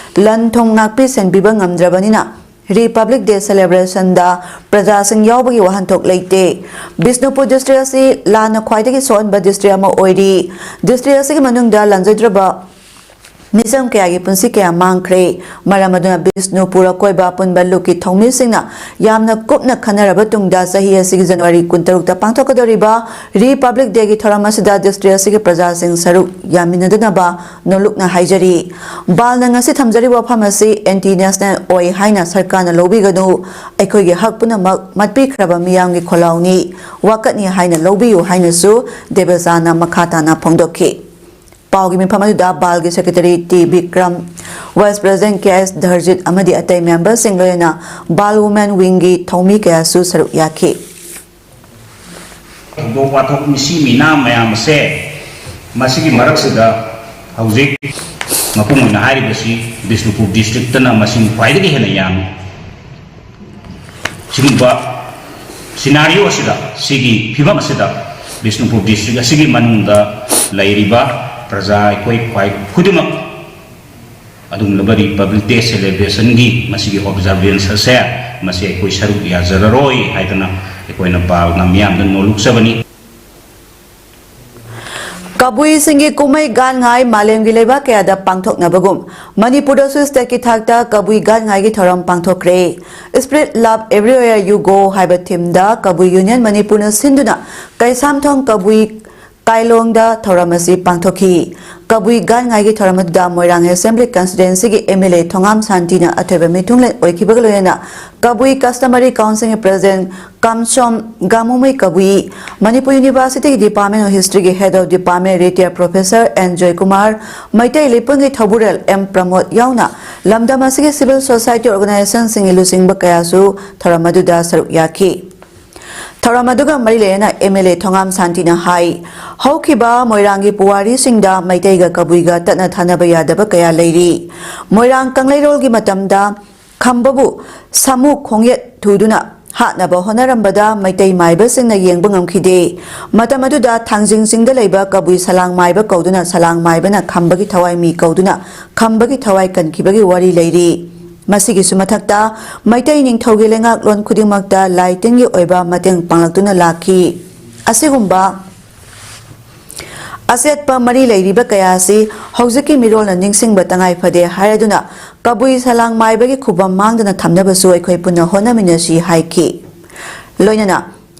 ꯂꯟ ꯊꯨꯝ ꯉꯥꯛꯄꯤ ꯁꯦꯟꯕꯤꯕ ꯉꯝꯗ꯭ꯔꯕꯅꯤꯅ, Republic Day celebrationꯗ ꯄ꯭ꯔꯖꯥꯁꯤꯡ ꯌꯥꯎꯕꯒꯤ ꯋꯥꯍꯟꯊꯣꯛ ꯂꯩꯇꯦ꯫ ꯕꯤꯁꯅꯨꯄꯨꯔ district ꯑꯁꯤ ꯂꯥꯟꯅ ꯈ꯭ꯋꯥꯏꯗꯒꯤ ꯁꯣꯛꯍꯟꯕ district ꯑꯃ ꯑꯣꯏꯔꯤ꯫ District ꯑꯁꯤꯒꯤ ꯃꯅꯨꯡꯗ ꯂꯥꯟꯖꯗ꯭ꯔꯕ ꯃꯤꯆꯝ ꯀꯌꯥꯒꯤ ꯄꯨꯟꯁꯤ ꯀꯌꯥ ꯃꯥꯡꯈ꯭ꯔꯦ꯫ ꯃꯔꯝ ꯑꯗꯨꯅ ꯕꯤꯁꯅꯨꯄꯨꯔ ꯑꯀꯣꯏꯕ ꯑꯄꯨꯟꯕ ꯂꯨꯞꯀꯤ ꯊꯧꯃꯤꯁꯤꯡꯅ ꯌꯥꯝꯅ ꯀꯨꯞꯅ ꯈꯟꯅꯔꯕ ꯇꯨꯡꯗ ꯆꯍꯤ ꯑꯁꯤꯒꯤ January ꯀꯨꯟꯇꯔꯨꯛꯇ ꯄꯥꯡꯊꯣꯛꯀꯗꯧꯔꯤꯕ Republic Dayꯒꯤ ꯊꯧꯔꯝ ꯑꯁꯤꯗ district ꯑꯁꯤꯒꯤ ꯄ꯭ꯔꯖꯥꯁꯤꯡ ꯁꯔꯨꯛ ꯌꯥꯃꯤꯟꯅꯗꯅꯕ ꯅꯣꯜꯂꯨꯛꯅ ꯍꯥꯏꯖꯔꯤ꯫ ꯕꯥꯜꯅ ꯉꯁꯤ ꯊꯝꯖꯔꯤꯕ ꯋꯥꯐꯝ ꯑꯁꯤ anti national ꯑꯣꯏ ꯍꯥꯏꯅ ꯁꯔꯀꯥꯔꯅ ꯂꯧꯕꯤꯒꯅꯨ꯫ ꯑꯩꯈꯣꯏꯒꯤ ꯍꯛ ꯄꯨꯝꯅꯃꯛ ꯃꯠꯄꯤꯈ꯭ꯔꯕ ꯃꯤꯌꯥꯝꯒꯤ ꯈꯣꯜꯂꯥꯎꯅꯤ, ꯋꯥꯀꯠꯅꯤ ꯍꯥꯏꯅ ꯂꯧꯕꯤꯌꯨ ꯍꯥꯏꯅꯁꯨ ꯗꯦꯕꯦꯆꯥꯅ ꯃꯈꯥ ꯇꯥꯅ ꯐꯣꯡꯗꯣꯛꯈꯤ꯫ ꯄꯥꯎꯒꯤ ꯃꯤꯐꯝ ꯑꯗꯨꯗ ꯕꯥꯜꯒꯤ secretary T Bikram, vice president K S Dharjit ꯑꯃꯗꯤ ꯑꯇꯩ memberꯁꯤꯡ ꯂꯣꯏꯅꯅ ꯕꯥꯜ women wingꯒꯤ ꯊꯧꯃꯤ ꯀꯌꯥꯁꯨ ꯁꯔꯨꯛ ꯌꯥꯈꯤ꯫ ꯊꯧꯗꯣꯛ ꯋꯥꯊꯣꯛ ꯃꯤꯁꯤ ꯃꯤꯅꯥ ꯃꯌꯥꯝ ꯑꯁꯦ ꯃꯁꯤꯒꯤ ꯃꯔꯛꯁꯤꯗ ꯍꯧꯖꯤꯛ ꯃꯄꯨꯡ ꯑꯣꯏꯅ ꯍꯥꯏꯔꯤꯕꯁꯤ ꯕꯤꯁꯅꯨꯄꯨꯔ districtꯇꯅ ꯃꯁꯤꯡ ꯈ꯭ꯋꯥꯏꯗꯒꯤ ꯍꯦꯟꯅ ꯌꯥꯝꯃꯤ꯫ ꯁꯤꯒꯨꯝꯕ scenario ꯑꯁꯤꯗ, ꯁꯤꯒꯤ ꯐꯤꯕꯝ ꯑꯁꯤꯗ ꯕꯤꯁꯅꯨꯄꯨꯔ district ꯑꯁꯤꯒꯤ ꯃꯅꯨꯡꯗ ꯂꯩꯔꯤꯕ ꯄ꯭ꯔꯖꯥ ꯑꯩꯈꯣꯏ ꯈ꯭ꯋꯥꯏ ꯈꯨꯗꯤꯡꯃꯛ ꯑꯗꯨꯒꯨꯝꯂꯕ Republic Day celebrationꯒꯤ ꯃꯁꯤꯒꯤ observance ꯑꯁꯦ ꯃꯁꯤ ꯑꯩꯈꯣꯏ ꯁꯔꯨꯛ ꯌꯥꯖꯔꯔꯣꯏ ꯍꯥꯏꯗꯅ ꯑꯩꯈꯣꯏꯅ ꯄꯥꯕ ꯃꯤꯌꯥꯝꯗ ꯅꯣꯜꯂꯨꯛꯆꯕꯅꯤ꯫ ꯀꯕꯨꯏꯁꯤꯡꯒꯤ ꯀꯨꯝꯍꯩ ꯒꯥꯟꯉꯥꯏ ꯃꯥꯂꯦꯝꯒꯤ ꯂꯩꯕꯥꯛ ꯀꯌꯥꯗ ꯄꯥꯡꯊꯣꯛꯅꯕꯒꯨꯝ, ꯃꯅꯤꯄꯨꯔꯗꯁꯨ ꯁ꯭ꯇꯦꯠꯀꯤ ꯊꯥꯛꯇ ꯀꯕꯨꯏ ꯒꯥꯟꯉꯥꯏꯒꯤ ꯊꯧꯔꯝ ꯄꯥꯡꯊꯣꯛꯈ꯭ꯔꯦ꯫ Spirit Love Everywhere You Go ꯍꯥꯏꯕ ꯊꯤꯝꯗ ꯀꯕꯨꯏ ꯌꯨꯅꯤꯌꯟ ꯃꯅꯤꯄꯨꯔꯅ ꯁꯤꯟꯗꯨꯅ ꯀꯩꯁꯥꯝꯊꯣꯡ ꯀꯕꯨꯏ ꯀꯥꯏꯂꯣꯡꯗ ꯊꯧꯔꯝ ꯑꯁꯤ ꯄꯥꯡꯊꯣꯛꯈꯤ꯫ ꯀꯕꯨꯏ ꯒꯥꯟꯉꯥꯏꯒꯤ ꯊꯧꯔꯝ ꯑꯗꯨꯗ ꯃꯣꯏꯔꯥꯡ ꯑꯦꯁꯦꯝꯕ꯭ꯂꯤ ꯀꯟꯁꯇꯤꯇ꯭ꯋꯦꯟꯁꯤꯒꯤ ꯑꯦꯝ ꯑꯦꯜ ꯑꯦ ꯊꯣꯉꯥꯝ ꯁꯥꯟꯇꯤꯅ ꯑꯊꯣꯏꯕ ꯃꯤꯊꯨꯡꯂꯦꯟ ꯑꯣꯏꯈꯤꯕꯒ ꯂꯣꯏꯅꯅ ꯀꯕꯨꯏ ꯀꯁꯇꯃꯔꯤ ꯀꯥꯎꯟꯁꯤꯜꯒꯤ ꯄ꯭ꯔꯦꯁꯤꯗꯦꯟꯠ ꯀꯥꯝꯁꯣꯝ ꯒꯥꯃꯨꯃꯩ ꯀꯕꯨꯏ, ꯃꯅꯤꯄꯨꯔ ꯌꯨꯅꯤꯚꯔꯁꯤꯇꯤꯒꯤ Department of Historyꯒꯤ Head of Department Retired Professor N Joykumar, Meitei ꯂꯩꯄꯨꯡꯒꯤ ꯊꯧꯕꯨꯔꯦꯜ ꯑꯦꯝ ꯄ꯭ꯔꯃꯣꯗ ꯌꯥꯎꯅ ꯂꯝꯗꯝ ꯑꯁꯤꯒꯤ civil society organisationꯁꯤꯡꯒꯤ ꯂꯨꯆꯤꯡꯕ ꯀꯌꯥꯁꯨ ꯊꯧꯔꯝ ꯑꯗꯨꯗ ꯁꯔꯨꯛ ꯌꯥꯈꯤ꯫ ꯊꯧꯔꯝ ꯑꯗꯨꯒ ꯃꯔꯤ ꯂꯩꯅꯅ ꯑꯦꯝ ꯑꯦꯜ ꯑꯦ ꯊꯣꯉꯥꯝ ꯁꯥꯟꯇꯤꯅ ꯍꯥꯏ, ꯍꯧꯈꯤꯕ ꯃꯣꯏꯔꯥꯡꯒꯤ ꯄꯨꯋꯥꯔꯤꯁꯤꯡꯗ ꯃꯩꯇꯩꯒ ꯀꯕꯨꯏꯒ ꯇꯠꯅ ꯊꯥꯅꯕ ꯌꯥꯗꯕ ꯀꯌꯥ ꯂꯩꯔꯤ꯫ ꯃꯣꯏꯔꯥꯡ ꯀꯪꯂꯩꯔꯣꯜꯒꯤ ꯃꯇꯝꯗ ꯈꯝꯕꯕꯨ ꯁꯥꯃꯨ ꯈꯣꯡꯌꯦꯠ ꯊꯨꯗꯨꯅ ꯍꯥꯠꯅꯕ ꯍꯣꯠꯅꯔꯝꯕꯗ ꯃꯩꯇꯩ ꯃꯥꯏꯕꯁꯤꯡꯅ ꯌꯦꯡꯕ ꯉꯝꯈꯤꯗꯦ꯫ ꯃꯇꯝ ꯑꯗꯨꯗ ꯊꯥꯡꯖꯤꯡ ꯆꯤꯡꯗ ꯂꯩꯕ ꯀꯕꯨꯏ ꯁꯂꯥꯡ ꯃꯥꯏꯕ ꯀꯧꯗꯨꯅ ꯁꯂꯥꯡ ꯃꯥꯏꯕꯅ ꯈꯝꯕꯒꯤ ꯊꯋꯥꯏ ꯃꯤ ꯀꯧꯗꯨꯅ ꯈꯝꯕꯒꯤ ꯊꯋꯥꯏ ꯀꯟꯈꯤꯕꯒꯤ ꯋꯥꯔꯤ ꯂꯩꯔꯤ꯫ ꯃꯁꯤꯒꯤꯁꯨ ꯃꯊꯛꯇ ꯃꯩꯇꯩ ꯅꯤꯡꯊꯧꯒꯤ ꯂꯩꯉꯥꯛꯂꯣꯟ ꯈꯨꯗꯤꯡꯃꯛꯇ ꯂꯥꯏ ꯇꯤꯟꯒꯤ ꯑꯣꯏꯕ ꯃꯇꯦꯡ ꯄꯥꯡꯂꯛꯇꯨꯅ ꯂꯥꯛꯈꯤ꯫ ꯑꯁꯤꯒꯨꯝꯕ ꯑꯆꯦꯠꯄ ꯃꯔꯤ ꯂꯩꯔꯤꯕ ꯀꯌꯥ ꯑꯁꯤ ꯍꯧꯖꯤꯛꯀꯤ ꯃꯤꯔꯣꯜꯅ ꯅꯤꯡꯁꯤꯡꯕ ꯇꯉꯥꯏ ꯐꯗꯦ ꯍꯥꯏꯔꯗꯨꯅ ꯀꯕꯨꯏ ꯁꯂꯥꯡ ꯃꯥꯏꯕꯒꯤ ꯈꯨꯕꯝ ꯃꯥꯡꯗꯅ ꯊꯝꯅꯕꯁꯨ ꯑꯩꯈꯣꯏ ꯄꯨꯟꯅ ꯍꯣꯠꯅꯃꯤꯟꯅꯁꯤ ꯍꯥꯏꯈꯤ꯫ ꯂꯣꯏꯅꯅ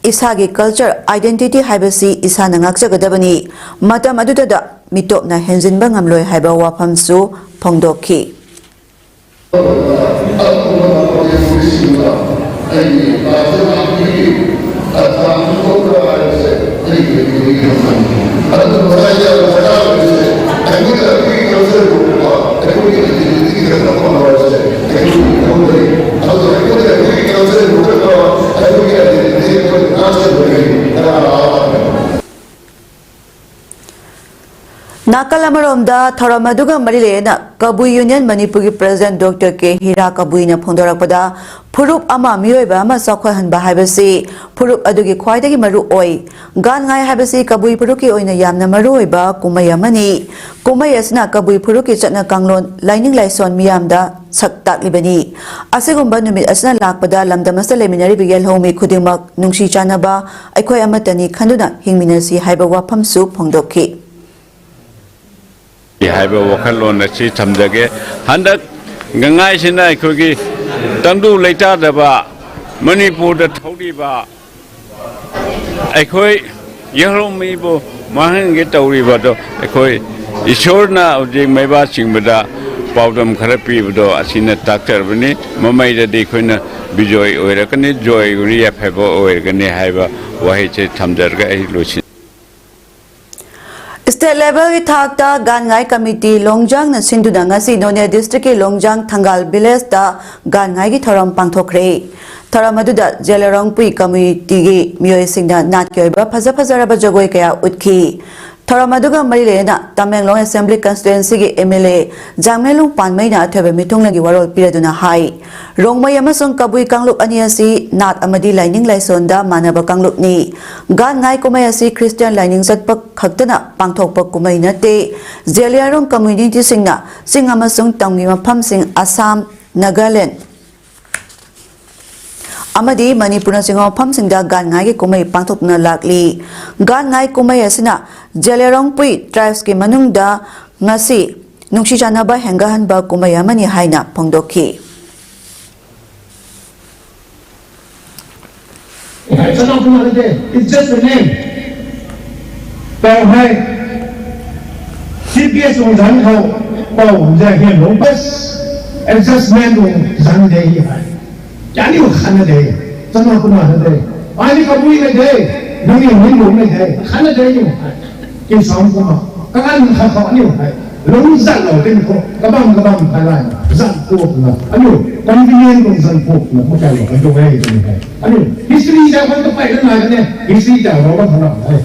ꯏꯁꯥꯒꯤ culture identity ꯍꯥꯏꯕꯁꯤ ꯏꯁꯥꯅ ꯉꯥꯛꯆꯒꯗꯕꯅꯤ, ꯃꯇꯝ ꯑꯗꯨꯗꯗ ꯃꯤꯇꯣꯞꯅ ꯍꯦꯟꯖꯤꯟꯕ ꯉꯝꯂꯣꯏ ꯍꯥꯏꯕ ꯋꯥꯐꯝꯁꯨ ꯐꯣꯡꯗꯣꯛꯈꯤ꯫ ꯅꯥꯀꯜ ꯑꯃꯔꯣꯝꯗ, ꯊꯧꯔꯝ ꯑꯗꯨꯒ ꯃꯔꯤ ꯂꯩꯅꯅ ꯀꯕꯨꯏ ꯌꯨꯅꯤꯌꯟ ꯃꯅꯤꯄꯨꯔꯒꯤ ꯄ꯭ꯔꯦꯁꯤꯗꯦꯟꯠ ꯗꯣꯛꯇꯔ ꯀꯦ ꯍꯤꯔꯥ ꯀꯕꯨꯏꯅ ꯐꯣꯡꯗꯣꯔꯛꯄꯗ, ꯐꯨꯔꯨꯞ ꯑꯃ ꯃꯤꯑꯣꯏꯕ ꯑꯃ ꯆꯥꯎꯈꯠꯍꯟꯕ ꯍꯥꯏꯕꯁꯤ ꯐꯨꯔꯨꯞ ꯑꯗꯨꯒꯤ ꯈ꯭ꯋꯥꯏꯗꯒꯤ ꯃꯔꯨ ꯑꯣꯏ꯫ ꯒꯥꯟ ꯉꯥꯏ ꯍꯥꯏꯕꯁꯤ ꯀꯕꯨꯏ ꯐꯨꯔꯨꯞꯀꯤ ꯑꯣꯏꯅ ꯌꯥꯝꯅ ꯃꯔꯨ ꯑꯣꯏꯕ ꯀꯨꯝꯍꯩ ꯑꯃꯅꯤ꯫ ꯀꯨꯝꯍꯩ ꯑꯁꯤꯅ ꯀꯕꯨꯏ ꯐꯨꯔꯨꯞꯀꯤ ꯆꯠꯅ ꯀꯥꯡꯂꯣꯟ, ꯂꯥꯏꯅꯤꯡ ꯂꯥꯏꯁꯣꯟ ꯃꯤꯌꯥꯝꯗ ꯁꯛ ꯇꯥꯛꯂꯤꯕꯅꯤ꯫ ꯑꯁꯤꯒꯨꯝꯕ ꯅꯨꯃꯤꯠ ꯑꯁꯤꯅ ꯂꯥꯛꯄꯗ ꯂꯝꯗꯝ ꯑꯁꯤꯗ ꯂꯩꯃꯤꯟꯅꯔꯤꯕ ꯌꯦꯜꯍꯧꯃꯤ ꯈꯨꯗꯤꯡꯃꯛ ꯅꯨꯡꯁꯤ ꯆꯥꯟꯅꯕ, ꯑꯩꯈꯣꯏ ꯑꯃꯠꯇꯅꯤ ꯈꯟꯗꯨꯅ ꯍꯤꯡꯃꯤꯟꯅꯁꯤ ꯍꯥꯏꯕ ꯋꯥꯐꯝꯁꯨ ꯐꯣꯡꯗꯣꯛꯈꯤ꯫ ꯍꯥꯏꯕ ꯋꯥꯈꯜꯂꯣꯟ ꯑꯁꯤ ꯊꯝꯖꯒꯦ꯫ ꯍꯟꯗꯛ ꯒꯥꯟ ꯉꯥꯏꯁꯤꯅ ꯑꯩꯈꯣꯏꯒꯤ ꯇꯪꯗꯨ ꯂꯩꯇꯥꯗꯕ ꯃꯅꯤꯄꯨꯔꯗ ꯊꯧꯔꯤꯕ ꯑꯩꯈꯣꯏ ꯌꯦꯜꯍꯧꯃꯤꯕꯨ ꯃꯥꯡꯍꯟꯒꯦ ꯇꯧꯔꯤꯕꯗꯣ, ꯑꯩꯈꯣꯏ ꯏꯁꯣꯔꯅ ꯍꯧꯖꯤꯛ ꯃꯩꯕꯥ ꯆꯤꯡꯕꯗ ꯄꯥꯎꯗꯝ ꯈꯔ ꯄꯤꯕꯗꯣ ꯑꯁꯤꯅ ꯇꯥꯛꯆꯔꯕꯅꯤ꯫ ꯃꯃꯩꯗꯗꯤ ꯑꯩꯈꯣꯏꯅ ꯕꯤꯖꯣꯏ ꯑꯣꯏꯔꯛꯀꯅꯤ, ꯖꯣꯏ ꯑꯣꯏꯔ ꯌꯥꯏꯐꯕ ꯑꯣꯏꯔꯒꯅꯤ ꯍꯥꯏꯕ ꯋꯥꯍꯩꯁꯦ ꯊꯝꯖꯔꯒ ꯑꯩ ꯂꯣꯏꯁꯤꯟ꯫ ꯁ꯭ꯇꯦꯠ ꯂꯦꯚꯦꯜꯒꯤ ꯊꯥꯛꯇ ꯒꯥꯟ ꯉꯥꯏ ꯀꯃꯤꯇꯤ ꯂꯣꯡꯖꯥꯡꯅ ꯁꯤꯟꯗꯨꯅ ꯉꯁꯤ ꯅꯣꯅꯦ ꯗꯤꯁꯇ꯭ꯔꯤꯛꯀꯤ ꯂꯣꯡꯖꯥꯡ ꯊꯪꯒꯥꯜ ꯚꯤꯂꯦꯖꯇ ꯒꯥꯟ ꯉꯥꯏꯒꯤ ꯊꯧꯔꯝ ꯄꯥꯡꯊꯣꯛꯈ꯭ꯔꯦ꯫ ꯊꯧꯔꯝ ꯑꯗꯨꯗ ꯖꯦꯂꯦꯔꯣꯡꯄꯨꯏ ꯀꯃꯤꯇꯤꯒꯤ ꯃꯤꯑꯣꯏꯁꯤꯡꯅ ꯅꯥꯠꯀꯤ ꯑꯣꯏꯕ ꯐꯖ ꯐꯖꯔꯕ ꯖꯒꯣꯏ ꯀꯌꯥ ꯎꯠꯈꯤ꯫ ꯊꯧꯔꯝ ꯑꯗꯨꯒ ꯃꯔꯤ ꯂꯩꯅꯅ ꯇꯃꯦꯡꯂꯣꯡ ꯑꯦꯁꯦꯝꯕ꯭ꯂꯤ ꯀꯟꯁꯇꯤꯇ꯭ꯋꯦꯟꯁꯤꯒꯤ ꯑꯦꯝ ꯑꯦꯜ ꯑꯦ ꯖꯥꯡꯃꯦꯂꯨꯡ ꯄꯥꯟꯃꯩꯅ ꯑꯊꯣꯏꯕ ꯃꯤꯊꯨꯡꯂꯦꯟꯒꯤ ꯋꯥꯔꯣꯜ ꯄꯤꯔꯗꯨꯅ ꯍꯥꯏ, ꯔꯣꯡꯃꯩ ꯑꯃꯁꯨꯡ ꯀꯕꯨꯏ ꯀꯥꯡꯂꯨꯞ ꯑꯅꯤ ꯑꯁꯤ ꯅꯥꯠ ꯑꯃꯗꯤ ꯂꯥꯏꯅꯤꯡ ꯂꯥꯏꯁꯣꯟꯗ ꯃꯥꯟꯅꯕ ꯀꯥꯡꯂꯨꯞꯅꯤ꯫ ꯒꯥꯟ ꯉꯥꯏ ꯀꯨꯝꯍꯩ ꯑꯁꯤ ꯈ꯭ꯔꯤꯁꯇꯤꯌꯥꯟ ꯂꯥꯏꯅꯤꯡ ꯆꯠꯄ ꯈꯛꯇꯅ ꯄꯥꯡꯊꯣꯛꯄ ꯀꯨꯝꯍꯩ ꯅꯠꯇꯦ꯫ ꯖꯦꯂꯤꯌꯥꯡꯔꯣꯡ ꯀꯝꯃ꯭ꯌꯨꯅꯤꯇꯤꯁꯤꯡꯅ ꯆꯤꯡ ꯑꯃꯁꯨꯡ ꯇꯝꯒꯤ ꯃꯐꯝꯁꯤꯡ, ꯑꯁꯥꯝ, ꯅꯥꯒꯥꯂꯦꯟ ꯑꯃꯗꯤ ꯃꯅꯤꯄꯨꯔꯅꯆꯤꯡꯕ ꯃꯐꯝꯁꯤꯡꯗ ꯒꯥꯟ ꯉꯥꯏꯒꯤ ꯀꯨꯝꯍꯩ ꯄꯥꯡꯊꯣꯛꯇꯨꯅ ꯂꯥꯛꯂꯤ꯫ ꯒꯥꯟ ꯉꯥꯏ ꯀꯨꯝꯍꯩ ꯑꯁꯤꯅ ꯖꯦꯂꯤꯌꯥꯡꯔꯣꯡꯄꯨꯏ ꯇ꯭ꯔꯥꯏꯕꯁꯀꯤ ꯃꯅꯨꯡꯗ ꯉꯁꯤ ꯅꯨꯡꯁꯤ ꯆꯥꯟꯅꯕ ꯍꯦꯟꯒꯠꯍꯟꯕ ꯀꯨꯝꯍꯩ ꯑꯃꯅꯤ ꯍꯥꯏꯅ ꯐꯣꯡꯗꯣꯛꯈꯤ꯫ ꯆꯅꯥꯎ ꯀꯨꯃꯥꯔ ꯅꯠꯇꯦ, it's just a name. ꯄꯥꯎ ꯍꯥꯏ, ꯆꯤꯐ ꯒꯦꯁ ꯑꯣꯏꯅ ꯊꯥꯅꯤ ꯈꯣ, ꯄꯥꯎ ꯍꯟꯖ ꯍꯦꯟ ꯂꯣ, ꯕꯁ ꯑꯦꯗꯖꯁꯃꯦꯟ ꯑꯣꯏꯅ ꯊꯥꯅꯤ ꯂꯩ ꯍꯥꯏ꯫ ꯌꯥꯅꯤ ꯈꯟꯅꯗꯦ, ꯆꯅꯥꯎ ꯀꯨꯃꯥꯔ ꯅꯠꯇꯦ꯫ ꯑꯩꯗꯤ ꯀꯕꯨꯏ ꯂꯩꯇꯦ, ꯅꯪꯒꯤ ꯃꯤꯡ ꯂꯣꯡ ꯂꯩꯇꯦ, ꯈꯟꯅꯗꯦ ꯍꯥꯏ꯫ ꯀꯦꯁꯥꯎ ꯀꯨꯃꯥꯔ, ꯀꯀꯥꯟ ꯈꯥ ꯈꯥ ꯑꯅꯤ ꯍꯥꯏ꯫ ꯂꯣꯡ ꯖꯥꯠ ꯂꯧ ꯇꯦꯟ ꯈꯣ, ꯀꯕꯥꯝ ꯀꯕꯥꯝ ꯍꯥꯏ ꯂꯥꯏ, ꯖꯥꯠ ꯀꯣꯛꯅ, ꯑꯅꯤ, ꯀꯟꯚꯤꯅꯤꯌꯦꯟ ꯀꯣꯡ ꯖꯥꯠ ꯀꯣꯛꯅ, ꯃꯀꯥꯏ ꯂꯣ, ꯀꯟꯗꯣꯛ ꯍꯥꯏ ꯇꯦꯟ ꯍꯥꯏ꯫ ꯑꯅꯤ, ꯍꯤꯁꯇ꯭ꯔꯤ ꯖꯥꯠ ꯀꯣꯛ ꯇ ꯄꯥꯏ ꯂꯩ ꯉꯥꯏ ꯀꯅꯦ, ꯍꯤꯁꯇ꯭ꯔꯤ ꯖꯥꯠ ꯂꯧ ꯂꯧ ꯈꯟꯅ ꯍꯥꯏ꯫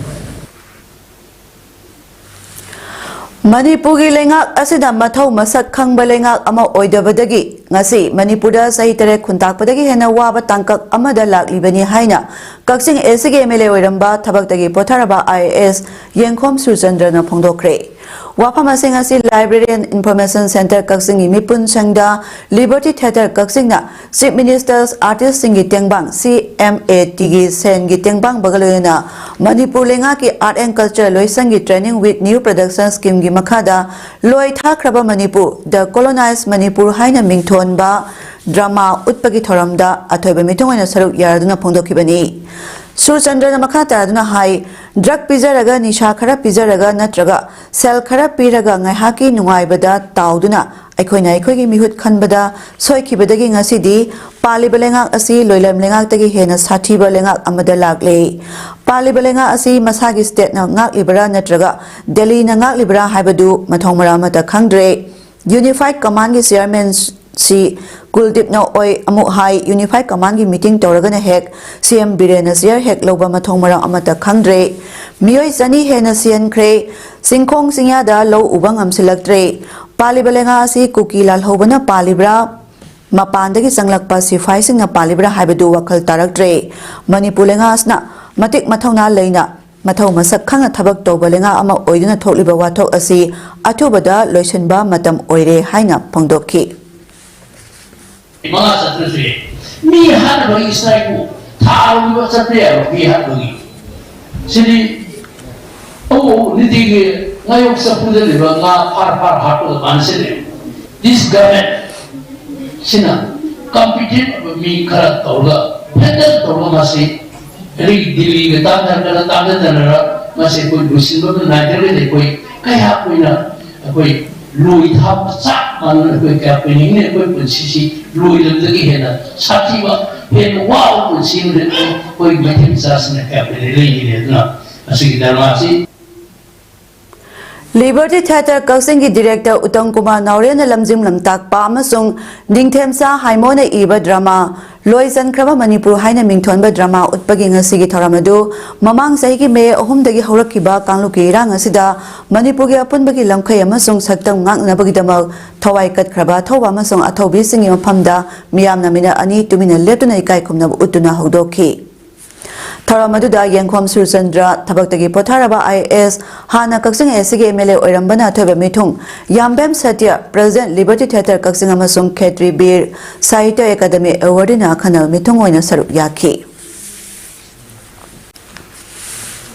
ꯃꯅꯤꯄꯨꯔꯒꯤ ꯂꯩꯉꯥꯛ ꯑꯁꯤꯗ ꯃꯊꯧ ꯃꯁꯛ ꯈꯪꯕ ꯂꯩꯉꯥꯛ ꯑꯃ ꯑꯣꯏꯗꯕꯗꯒꯤ ꯉꯁꯤ ꯃꯅꯤꯄꯨꯔꯗ ꯆꯍꯤ ꯇꯔꯦꯠ ꯈꯨꯟꯇꯥꯛꯄꯗꯒꯤ ꯍꯦꯟꯅ ꯋꯥꯕ ꯇꯥꯡꯀꯛ ꯑꯃꯗ ꯂꯥꯛꯂꯤꯕꯅꯤ ꯍꯥꯏꯅ ꯀꯛꯆꯤꯡ ꯑꯦ ꯁꯤꯒꯤ ꯑꯦꯝ ꯑꯦꯜ ꯑꯦ ꯑꯣꯏꯔꯝꯕ ꯊꯕꯛꯇꯒꯤ ꯄꯣꯊꯥꯔꯕ ꯑꯥꯏ ꯑꯦ ꯑꯦꯁ ꯌꯦꯡꯈꯣꯝ ꯁꯨꯔꯆꯟꯗ꯭ꯔꯅ ꯐꯣꯡꯗꯣꯛꯈ꯭ꯔꯦ꯫ ꯋꯥꯐꯝ ꯑꯁꯤꯡ ꯑꯁꯤ Library and Information Centre ꯀꯛꯆꯤꯡꯒꯤ ꯃꯤꯄꯨꯟ ꯁꯪꯗ Liberty Theatre ꯀꯛꯆꯤꯡꯅ Chief Minister's Artistꯁꯤꯡꯒꯤ ꯇꯦꯡꯕꯥꯡ C M A Tꯒꯤ ꯁꯦꯟꯒꯤ ꯇꯦꯡꯕꯥꯡꯕꯒ ꯂꯣꯏꯅꯅ ꯃꯅꯤꯄꯨꯔ ꯂꯩꯉꯥꯛꯀꯤ Art and Culture ꯂꯣꯏꯁꯪꯒꯤ Training with New Production Schemeꯒꯤ ꯃꯈꯥꯗ ꯂꯣꯏ ꯊꯥꯈ꯭ꯔꯕ ꯃꯅꯤꯄꯨꯔ, The Colonized Manipur ꯍꯥꯏꯅ ꯃꯤꯡꯊꯣꯟꯕ drama ꯎꯠꯄꯒꯤ ꯊꯧꯔꯝꯗ ꯑꯊꯣꯏꯕ ꯃꯤꯊꯨꯡ ꯑꯣꯏꯅ ꯁꯔꯨꯛ ꯌꯥꯔꯗꯨꯅ ꯐꯣꯡꯗꯣꯛꯈꯤꯕꯅꯤ꯫ ꯁꯨꯔꯆꯟꯗ꯭ꯔꯅ ꯃꯈꯥ ꯇꯥꯗꯨꯅ ꯍꯥꯏ, drug ꯄꯤꯖꯔꯒ, ꯅꯤꯁꯥ ꯈꯔ ꯄꯤꯖꯔꯒ ꯅꯠꯇ꯭ꯔꯒ ꯁꯦꯜ ꯈꯔ ꯄꯤꯔꯒ ꯉꯥꯏꯍꯥꯛꯀꯤ ꯅꯨꯡꯉꯥꯏꯕꯗ ꯇꯥꯎꯗꯨꯅ ꯑꯩꯈꯣꯏꯅ ꯑꯩꯈꯣꯏꯒꯤ ꯃꯤꯍꯨꯠ ꯈꯟꯕꯗ ꯁꯣꯏꯈꯤꯕꯗꯒꯤ ꯉꯁꯤꯗꯤ ꯄꯥꯜꯂꯤꯕ ꯂꯩꯉꯥꯛ ꯑꯁꯤ ꯂꯣꯏꯂꯝ ꯂꯩꯉꯥꯛꯇꯒꯤ ꯍꯦꯟꯅ ꯁꯥꯊꯤꯕ ꯂꯩꯉꯥꯛ ꯑꯃꯗ ꯂꯥꯛꯂꯦ꯫ ꯄꯥꯜꯂꯤꯕ ꯂꯩꯉꯥꯛ ꯑꯁꯤ ꯃꯁꯥꯒꯤ stateꯅ ꯉꯥꯛꯂꯤꯕꯔꯥ ꯅꯠꯇ꯭ꯔꯒ ꯗꯦꯜꯂꯤꯅ ꯉꯥꯛꯂꯤꯕꯔꯥ ꯍꯥꯏꯕꯗꯨ ꯃꯊꯣꯡ ꯃꯔꯝ ꯑꯃꯠꯇ ꯈꯪꯗ꯭ꯔꯦ꯫ Unified Commandꯒꯤ chairman ꯁꯤ ꯀꯨꯜꯗꯤꯞꯅ ꯑꯣꯏ ꯑꯃꯨꯛ ꯍꯥꯏ, Unified Commandꯒꯤ meeting ꯇꯧꯔꯒꯅ ꯍꯦꯛ C M ꯕꯤꯔꯦꯟꯅ chair ꯍꯦꯛ ꯂꯧꯕ ꯃꯊꯣꯡ ꯃꯔꯝ ꯑꯃꯠꯇ ꯈꯪꯗ꯭ꯔꯦ꯫ ꯃꯤꯑꯣꯏ ꯆꯅꯤ ꯍꯦꯟꯅ ꯁꯤꯍꯟꯈ꯭ꯔꯦ꯫ ꯆꯤꯡꯈꯣꯡ ꯆꯤꯡꯌꯥꯗ ꯂꯧ ꯎꯕ ꯉꯝꯁꯤꯜꯂꯛꯇ꯭ꯔꯦ꯫ ꯄꯥꯜꯂꯤꯕ ꯂꯩꯉꯥꯛ ꯑꯁꯤ ꯀꯨꯀꯤ ꯂꯥꯜꯍꯧꯕꯅ ꯄꯥꯜꯂꯤꯕ꯭ꯔꯥ? ꯃꯄꯥꯟꯗꯒꯤ ꯆꯪꯂꯛꯄ ꯁꯤꯐꯥꯏꯁꯤꯡꯅ ꯄꯥꯜꯂꯤꯕ꯭ꯔꯥ ꯍꯥꯏꯕꯗꯨ ꯋꯥꯈꯜ ꯇꯥꯔꯛꯇ꯭ꯔꯦ꯫ ꯃꯅꯤꯄꯨꯔ ꯂꯩꯉꯥꯛ ꯑꯁꯤꯅ ꯃꯇꯤꯛ ꯃꯊꯧꯅꯥ ꯂꯩꯅ ꯃꯊꯧ ꯃꯁꯛ ꯈꯪꯅ ꯊꯕꯛ ꯇꯧꯕ ꯂꯩꯉꯥꯛ ꯑꯃ ꯑꯣꯏꯗꯨꯅ ꯊꯣꯛꯂꯤꯕ ꯋꯥꯊꯣꯛ ꯑꯁꯤ ꯑꯊꯨꯕꯗ ꯂꯣꯏꯁꯤꯟꯕ ꯃꯇꯝ ꯑꯣꯏꯔꯦ ꯍꯥꯏꯅ ꯐꯣꯡꯗꯣꯛꯈꯤ꯫ ꯃꯉꯥ ꯆꯠꯇ꯭ꯔꯁꯨ ꯌꯥꯏ꯫ ꯃꯤ ꯍꯥꯠꯅꯕꯒꯤ strikeꯄꯨ ꯊꯥ ꯑꯍꯨꯝ ꯆꯠꯄ ꯌꯥꯕ ꯃꯤ ꯍꯥꯠꯄꯒꯤ? ꯁꯤꯗꯤ ꯑꯧ, ꯑꯧ, ꯅꯨꯡꯇꯤꯒꯤ ꯉꯥꯌꯣꯛ ꯆꯐꯨꯗ ꯂꯩꯕ ꯉꯥ ꯐꯥꯔ ꯐꯥꯔ ꯍꯥꯠꯄꯒ ꯃꯥꯟꯅꯁꯤꯜꯂꯦ꯫ This government ꯁꯤꯅ competent ꯑꯣꯏꯕ ꯃꯤ ꯈꯔ ꯇꯧꯔꯒ, handle ꯇꯧꯔꯒ ꯃꯁꯤ ꯑꯗꯒꯤ ꯗꯤꯜꯂꯤꯒ ꯇꯥꯟꯅꯔꯒ, ꯇꯥꯟꯅꯗꯅꯔ ꯃꯁꯤ ꯑꯩꯈꯣꯏ ꯂꯣꯏꯁꯤꯟꯕ ꯑꯃ ꯅꯥꯏꯗ꯭ꯔꯒꯗꯤ ꯑꯩꯈꯣꯏ ꯀꯌꯥ ꯀꯨꯏꯅ ꯑꯩꯈꯣꯏ ꯂꯣꯏ ꯊꯥꯕ ꯆꯞ ꯃꯥꯟꯅꯅ ꯑꯩꯈꯣꯏ ꯀꯌꯥ ꯀꯨꯏꯅ ꯍꯤꯡꯅꯤ? ꯑꯩꯈꯣꯏ ꯄꯨꯟꯁꯤꯁꯤ ꯂꯣꯏꯂꯝꯗꯒꯤ ꯍꯦꯟꯅ ꯁꯥꯊꯤꯕ, ꯍꯦꯟꯅ ꯋꯥꯕ ꯄꯨꯟꯁꯤ ꯑꯃꯗ ꯑꯩꯈꯣꯏ ꯃꯩꯇꯩ ꯃꯆꯥꯁꯤꯡꯅ ꯀꯌꯥ ꯀꯨꯏꯅ ꯂꯩꯒꯅꯤ? ꯑꯗꯨꯅ ꯃꯁꯤꯒꯤ ꯙꯔꯃꯥꯁꯤ Liberty Theatre ꯀꯛꯆꯤꯡꯒꯤ director ꯎꯠꯇꯝ ꯀꯨꯃꯥꯔ ꯅꯥꯎꯔꯦꯝꯅ ꯂꯝꯖꯤꯡ ꯂꯝꯇꯥꯛꯄ ꯑꯃꯁꯨꯡ ꯅꯤꯡꯊꯦꯝꯆꯥ ꯍꯥꯏꯃꯣꯅ ꯏꯕ drama ꯂꯣꯏ ꯆꯟꯈ꯭ꯔꯕ ꯃꯅꯤꯄꯨꯔ ꯍꯥꯏꯅ ꯃꯤꯡꯊꯣꯟꯕ drama ꯎꯠꯄꯒꯤ ꯉꯁꯤꯒꯤ ꯊꯧꯔꯝ ꯑꯗꯨ ꯃꯃꯥꯡ ꯆꯍꯤꯒꯤ ꯃꯦ ꯑꯍꯨꯝꯗꯒꯤ ꯍꯧꯔꯛꯈꯤꯕ ꯀꯥꯡꯂꯨꯞꯀꯤ ꯏꯔꯥꯡ ꯑꯁꯤꯗ ꯃꯅꯤꯄꯨꯔꯒꯤ ꯑꯄꯨꯟꯕꯒꯤ ꯂꯝꯈꯩ ꯑꯃꯁꯨꯡ ꯁꯛꯇꯝ ꯉꯥꯛꯅꯕꯒꯤꯗꯃꯛ ꯊꯋꯥꯏ ꯀꯠꯈ꯭ꯔꯕ ꯑꯊꯧꯕ ꯑꯃꯁꯨꯡ ꯑꯊꯧꯕꯤꯁꯤꯡꯒꯤ ꯃꯐꯝꯗ ꯃꯤꯌꯥꯝꯅ ꯃꯤꯅꯠ ꯑꯅꯤ ꯇꯨꯃꯤꯟꯅ ꯂꯦꯞꯇꯨꯅ ꯏꯀꯥꯏ ꯈꯨꯝꯅꯕ ꯎꯠꯇꯨꯅ ꯍꯧꯗꯣꯛꯈꯤ꯫ ꯊꯧꯔꯝ ꯑꯗꯨꯗ ꯌꯦꯡꯈꯣꯝ ꯁꯨꯔꯆꯟꯗ꯭ꯔ, ꯊꯕꯛꯇꯒꯤ ꯄꯣꯊꯥꯔꯕ IAS, ꯍꯥꯟꯅ ꯀꯛꯆꯤꯡ AC ꯒꯤ MLA ꯑꯣꯏꯔꯝꯕꯅ ꯑꯊꯣꯏꯕ ꯃꯤꯊꯨꯡ, ꯌꯥꯝꯕꯦꯝ ꯁꯇ꯭ꯌ, President Liberty Theatre ꯀꯛꯆꯤꯡ ꯑꯃꯁꯨꯡ ꯈꯦꯇ꯭ꯔꯤ ꯕꯤꯔ ꯁꯥꯍꯤꯇ꯭ꯌ ꯑꯦꯀꯥꯗꯃꯤ awardee ꯅ ꯑꯈꯟꯅꯕ ꯃꯤꯊꯨꯡ ꯑꯣꯏꯅ ꯁꯔꯨꯛ ꯌꯥꯈꯤ꯫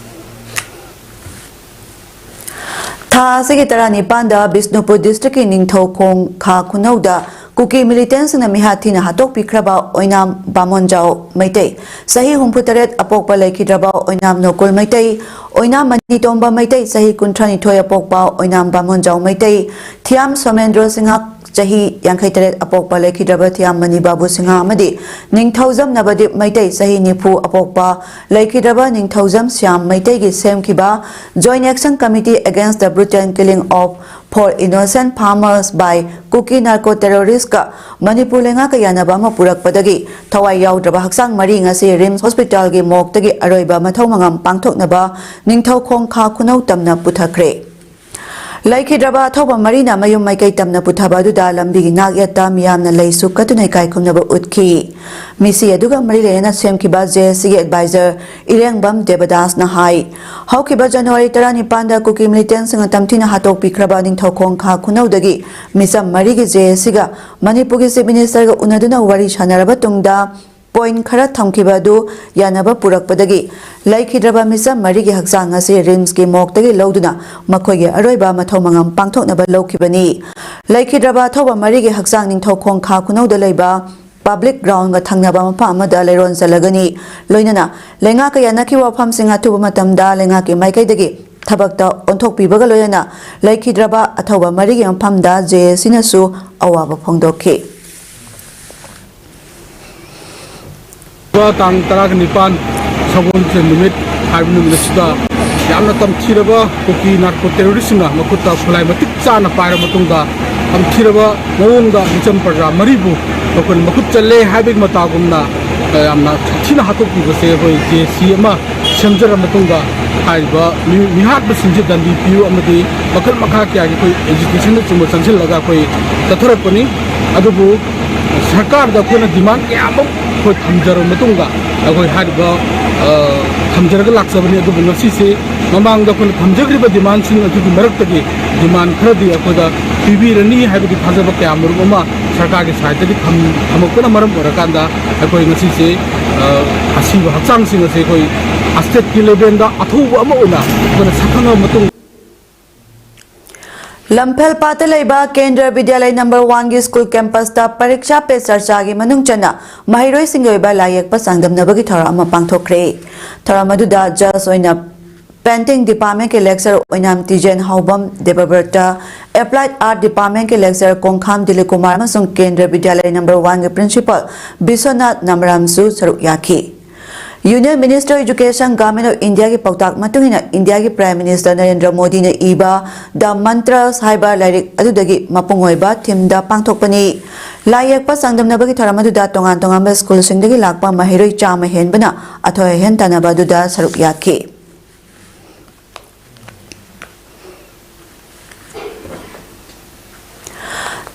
ꯊꯥ ꯑꯁꯤꯒꯤ ꯇꯔꯥꯅꯤꯄꯥꯟꯗ ꯕꯤꯁꯅꯨꯄꯨꯔ district ꯀꯤ ꯅꯤꯡꯊꯧꯈꯣꯡ ꯈꯥ ꯈꯨꯅꯧꯗ ꯀꯨꯀꯤ militant ꯁꯤꯡꯅ ꯃꯤꯍꯥꯠ ꯊꯤꯅ ꯍꯥꯠꯇꯣꯛꯄꯤꯈ꯭ꯔꯕ ꯑꯣꯏꯅꯥꯝ ꯕꯥꯃꯣꯟꯖꯥꯎ ꯃꯩꯇꯩ, ꯆꯍꯤ ꯍꯨꯝꯐꯨ ꯇꯔꯦꯠ ꯑꯄꯣꯛꯄ ꯂꯩꯈꯤꯗ꯭ꯔꯕ ꯑꯣꯏꯅꯥꯝ ꯅꯣꯀꯨꯜ ꯃꯩꯇꯩ, ꯑꯣꯏꯅꯥꯝ ꯃꯅꯤꯇꯣꯝꯕ ꯃꯩꯇꯩ, ꯆꯍꯤ ꯀꯨꯟꯊ꯭ꯔꯥꯅꯤꯊꯣꯏ ꯑꯄꯣꯛꯄ ꯑꯣꯏꯅꯥꯝ ꯕꯥꯃꯣꯟꯖꯥꯎ ꯃꯩꯇꯩ, ꯊꯤꯌꯥꯝ ꯁꯣꯃꯦꯟꯗ꯭ꯔꯣ ꯁꯤꯡꯍ, ꯆꯍꯤ ꯌꯥꯡꯈꯩ ꯇꯔꯦꯠ ꯑꯄꯣꯛꯄ ꯂꯩꯈꯤꯗ꯭ꯔꯕ ꯊꯤꯌꯥꯝ ꯃꯅꯤ ꯕꯥꯕꯨ ꯁꯤꯡꯍ ꯑꯃꯗꯤ ꯅꯤꯡꯊꯧꯖꯝ ꯅꯕꯗꯤꯞ ꯃꯩꯇꯩ, ꯆꯍꯤ ꯅꯤꯐꯨ ꯑꯄꯣꯛꯄ ꯂꯩꯈꯤꯗ꯭ꯔꯕ ꯅꯤꯡꯊꯧꯖꯝ ꯁ꯭ꯌꯥꯝ ꯃꯩꯇꯩꯒꯤ ꯁꯦꯝꯈꯤꯕ Joint Action Committee Against the Brutal Killing of Four Innocent Farmers by Kuki Narco Terrorist ꯀ ꯃꯅꯤꯄꯨꯔ ꯂꯩꯉꯥꯛꯀ ꯌꯥꯅꯕ ꯑꯃ ꯄꯨꯔꯛꯄꯗꯒꯤ ꯊꯋꯥꯏ ꯌꯥꯎꯗ꯭ꯔꯕ ꯍꯛꯆꯥꯡ ꯃꯔꯤ ꯉꯁꯤ RIMS hospital ꯒꯤ morgue ꯇꯒꯤ ꯑꯔꯣꯏꯕ ꯃꯊꯧ ꯃꯉꯝ ꯄꯥꯡꯊꯣꯛꯅꯕ ꯅꯤꯡꯊꯧꯈꯣꯡ ꯈꯥ ꯈꯨꯅꯧ ꯇꯝꯅ ꯄꯨꯊꯈ꯭ꯔꯦ꯫ ꯂꯩꯈꯤꯗ꯭ꯔꯕ ꯑꯊꯧꯕ ꯃꯔꯤꯅ ꯃꯌꯨꯝ ꯃꯥꯏꯀꯩ ꯇꯝꯅ ꯄꯨꯊꯕ ꯑꯗꯨꯗ ꯂꯝꯕꯤꯒꯤ ꯅꯥꯛ ꯌꯦꯠꯇ ꯃꯤꯌꯥꯝꯅ ꯂꯩ ꯁꯨꯛ ꯀꯠꯇꯨꯅ ꯏꯀꯥꯏ ꯈꯨꯝꯅꯕ ꯎꯠꯈꯤ꯫ ꯃꯤꯁꯤ ꯑꯗꯨꯒ ꯃꯔꯤ ꯂꯩꯅꯅ ꯁꯦꯝꯈꯤꯕ JAC ꯒꯤ advisor ꯏꯔꯦꯡꯕꯝ ꯗꯦꯕꯗꯥꯁꯅ ꯍꯥꯏ, ꯍꯧꯈꯤꯕ January ꯇꯔꯥꯅꯤꯄꯥꯟꯗ ꯀꯨꯀꯤ militant ꯁꯤꯡꯅ ꯇꯝꯊꯤꯅ ꯍꯥꯠꯇꯣꯛꯄꯤꯈ꯭ꯔꯕ ꯅꯤꯡꯊꯧꯈꯣꯡ ꯈꯥ ꯈꯨꯅꯧꯗꯒꯤ ꯃꯤꯆꯝ ꯃꯔꯤꯒꯤ JAC ꯒ ꯃꯅꯤꯄꯨꯔꯒꯤ Chief Minister ꯒ ꯎꯅꯗꯨꯅ ꯋꯥꯔꯤ ꯁꯥꯟꯅꯔꯕ ꯇꯨꯡꯗ point ꯈꯔ ꯊꯝꯈꯤꯕ ꯑꯗꯨ ꯌꯥꯅꯕ ꯄꯨꯔꯛꯄꯗꯒꯤ ꯂꯩꯈꯤꯗ꯭ꯔꯕ ꯃꯤꯆꯝ ꯃꯔꯤꯒꯤ ꯍꯛꯆꯥꯡ ꯑꯁꯤ RIMS ꯀꯤ morgue ꯇꯒꯤ ꯂꯧꯗꯨꯅ ꯃꯈꯣꯏꯒꯤ ꯑꯔꯣꯏꯕ ꯃꯊꯧ ꯃꯉꯝ ꯄꯥꯡꯊꯣꯛꯅꯕ ꯂꯧꯈꯤꯕꯅꯤ꯫ ꯂꯩꯈꯤꯗ꯭ꯔꯕ ꯑꯊꯧꯕ ꯃꯔꯤꯒꯤ ꯍꯛꯆꯥꯡ ꯅꯤꯡꯊꯧꯈꯣꯡ ꯈꯥ ꯈꯨꯅꯧꯗ ꯂꯩꯕ public ground ꯒ ꯊꯪꯅꯕ ꯃꯐꯝ ꯑꯃꯗ ꯂꯩꯔꯣꯟ ꯆꯜꯂꯒꯅꯤ꯫ ꯂꯣꯏꯅꯅ ꯂꯩꯉꯥꯛꯀ ꯌꯥꯅꯈꯤꯕ ꯋꯥꯐꯝꯁꯤꯡ ꯑꯊꯨꯕ ꯃꯇꯝꯗ ꯂꯩꯉꯥꯛꯀꯤ ꯃꯥꯏꯀꯩꯗꯒꯤ ꯊꯕꯛꯇ ꯑꯣꯟꯊꯣꯛꯄꯤꯕꯒ ꯂꯣꯏꯅꯅ ꯂꯩꯈꯤꯗ꯭ꯔꯕ ꯑꯊꯧꯕ ꯃꯔꯤꯒꯤ ꯃꯐꯝꯗ JAC ꯅꯁꯨ ꯑꯋꯥꯕ ꯐꯣꯡꯗꯣꯛꯈꯤ꯫ ꯇꯥꯡ ꯇꯔꯥꯒ ꯅꯤꯄꯥꯟ ꯁꯒꯣꯜꯁꯦꯟ ꯅꯨꯃꯤꯠ ꯍꯥꯏꯕ ꯅꯨꯃꯤꯠ ꯑꯁꯤꯗ ꯌꯥꯝꯅ ꯇꯝꯊꯤꯔꯕ ꯀꯨꯀꯤ ꯅꯥꯔꯀꯣ ꯇꯦꯔꯣꯔꯤꯁꯁꯤꯡꯅ ꯃꯈꯨꯠꯇ ꯈꯨꯠꯂꯥꯏ ꯃꯇꯤꯛ ꯆꯥꯅ ꯄꯥꯏꯔꯕ ꯃꯇꯨꯡꯗ, ꯇꯝꯊꯤꯔꯕ ꯃꯑꯣꯡꯗ ꯃꯤꯆꯝ ꯄ꯭ꯔꯖꯥ ꯃꯔꯤꯕꯨ ꯃꯈꯣꯏꯅ ꯃꯈꯨꯠ ꯆꯠꯂꯦ ꯍꯥꯏꯕꯒꯤ ꯃꯇꯥꯒꯨꯝꯅ, ꯑ, ꯌꯥꯝꯅ ꯊꯤꯅ ꯍꯥꯠꯇꯣꯛꯄꯤꯕꯁꯦ ꯑꯩꯈꯣꯏ ꯖꯦ ꯁꯤ ꯑꯃ ꯁꯦꯝꯖꯔꯕ ꯃꯇꯨꯡꯗ, ꯍꯥꯏꯔꯤꯕ ꯃꯤ-, ꯃꯤꯍꯥꯠꯄꯁꯤꯡꯁꯦ ꯗꯟꯗꯤ ꯄꯤꯌꯨ ꯑꯃꯗꯤ ꯃꯈꯜ ꯃꯈꯥ ꯀꯌꯥꯒꯤ ꯑꯩꯈꯣꯏ ꯑꯦꯖꯤꯇꯦꯁꯟꯅꯆꯤꯡꯕ ꯆꯪꯁꯤꯜꯂꯒ ꯑꯩꯈꯣꯏ ꯆꯠꯊꯔꯛꯄꯅꯤ꯫ ꯑꯗꯨꯕꯨ ꯁꯔꯀꯥꯔꯗ ꯑꯩꯈꯣꯏꯅ ꯗꯤꯃꯥꯟ ꯀꯌꯥꯃꯨꯛ ꯑꯩꯈꯣꯏ ꯊꯝꯖꯔꯕ ꯃꯇꯨꯡꯗ, ꯑꯩꯈꯣꯏ ꯍꯥꯏꯔꯤꯕ, ꯑ, ꯊꯝꯖꯔꯒ ꯂꯥꯛꯆꯕꯅꯤ꯫ ꯑꯗꯨꯕꯨ ꯉꯁꯤꯁꯦ ꯃꯃꯥꯡꯗ ꯑꯩꯈꯣꯏꯅ ꯊꯝꯖꯈ꯭ꯔꯤꯕ ꯗꯤꯃꯥꯟꯁꯤꯡ ꯑꯗꯨꯒꯤ ꯃꯔꯛꯇꯒꯤ ꯗꯤꯃꯥꯟ ꯈꯔꯗꯤ ꯑꯩꯈꯣꯏꯗ ꯄꯤꯕꯤꯔꯅꯤ ꯍꯥꯏꯕꯒꯤ ꯊꯥꯖꯕ ꯀꯌꯥ ꯃꯔꯨꯝ ꯑꯃ ꯁꯔꯀꯥꯔꯒꯤ ꯁꯥꯏꯠꯇꯒꯤ ꯊꯝ-, ꯊꯝꯃꯛꯄꯅ ꯃꯔꯝ ꯑꯣꯏꯔꯀꯥꯟꯗ, ꯑꯩꯈꯣꯏ ꯉꯁꯤꯁꯦ, ꯑ, ꯑꯁꯤꯕ ꯍꯛꯆꯥꯡꯁꯤꯡ ꯑꯁꯦ ꯑꯩꯈꯣꯏ ꯁ꯭ꯇꯦꯠꯀꯤ ꯂꯦꯚꯦꯜꯗ ꯑꯊꯧꯕ ꯑꯃ ꯑꯣꯏꯅ ꯑꯩꯈꯣꯏꯅ ꯁꯛꯈꯪꯉꯕ ꯃꯇꯨꯡ ꯂꯝꯐꯦꯜ ꯄꯥꯠꯇ ꯂꯩꯕ ꯀꯦꯟꯗ꯭ꯔ ꯕꯤꯗ꯭ꯌꯥꯂꯌ ꯅꯝꯕꯔ ꯋꯥꯟꯒꯤ ꯁ꯭ꯀꯨꯜ ꯀꯦꯝꯄꯁꯇ ꯄꯔꯤꯛꯁꯥ ꯄꯦ ꯆꯔꯆꯥꯒꯤ ꯃꯅꯨꯡ ꯆꯟꯅ ꯃꯍꯩꯔꯣꯏꯁꯤꯡꯒꯤ ꯑꯣꯏꯕ ꯂꯥꯏ ꯌꯦꯛꯄ ꯆꯥꯡꯗꯝꯅꯕꯒꯤ ꯊꯧꯔꯝ ꯑꯃ ꯄꯥꯡꯊꯣꯛꯈ꯭ꯔꯦ꯫ ꯊꯧꯔꯝ ꯑꯗꯨꯗ ꯖꯖ ꯑꯣꯏꯅ ꯄꯦꯟꯇꯤꯡ ꯗꯤꯄꯥꯔꯠꯃꯦꯟꯀꯤ lecturer Oinam Tijen Haobam Debabrata, applied art ꯗꯤꯄꯥꯔꯠꯃꯦꯟꯀꯤ ꯂꯦꯛꯆꯔ ꯀꯣꯡꯈꯥꯝ ꯗꯤꯂꯤꯞ ꯀꯨꯃꯥꯔ ꯑꯃꯁꯨꯡ ꯀꯦꯟꯗ꯭ꯔ ꯕꯤꯗ꯭ꯌꯥꯂꯌ ꯅꯝꯕꯔ ꯋꯥꯟꯒꯤ ꯄ꯭ꯔꯤꯟꯁꯤꯄꯥꯜ ꯕꯤꯁ꯭ꯋꯅꯥꯊ ꯅꯝꯔꯥꯝꯁꯨ ꯁꯔꯨꯛ ꯌꯥꯈꯤ꯫ Union Minister Education, Government of Indiaꯒꯤ ꯄꯥꯎꯇꯥꯛ ꯃꯇꯨꯡ ꯏꯟꯅ ꯏꯟꯗꯤꯌꯥꯒꯤ Prime Minister ꯅꯔꯦꯟꯗ꯭ꯔ ꯃꯣꯗꯤꯅ ꯏꯕ The Mantras ꯍꯥꯏꯕ ꯂꯥꯏꯔꯤꯛ ꯑꯗꯨꯗꯒꯤ ꯃꯄꯨꯡ ꯑꯣꯏꯕ ꯊꯤꯝꯗ ꯄꯥꯡꯊꯣꯛꯄꯅꯤ꯫ ꯂꯥꯏ ꯌꯦꯛꯄ ꯆꯥꯡꯗꯝꯅꯕꯒꯤ ꯊꯧꯔꯝ ꯑꯗꯨꯗ ꯇꯣꯉꯥꯟ ꯇꯣꯉꯥꯟꯕ ꯁ꯭ꯀꯨꯜꯁꯤꯡꯗꯒꯤ ꯂꯥꯛꯄ ꯃꯍꯩꯔꯣꯏ ꯆꯥꯝꯃ ꯍꯦꯟꯕꯅ ꯑꯊꯣꯏ ꯑꯍꯦꯟ ꯇꯥꯟꯅꯕ ꯑꯗꯨꯗ ꯁꯔꯨꯛ ꯌꯥꯈꯤ꯫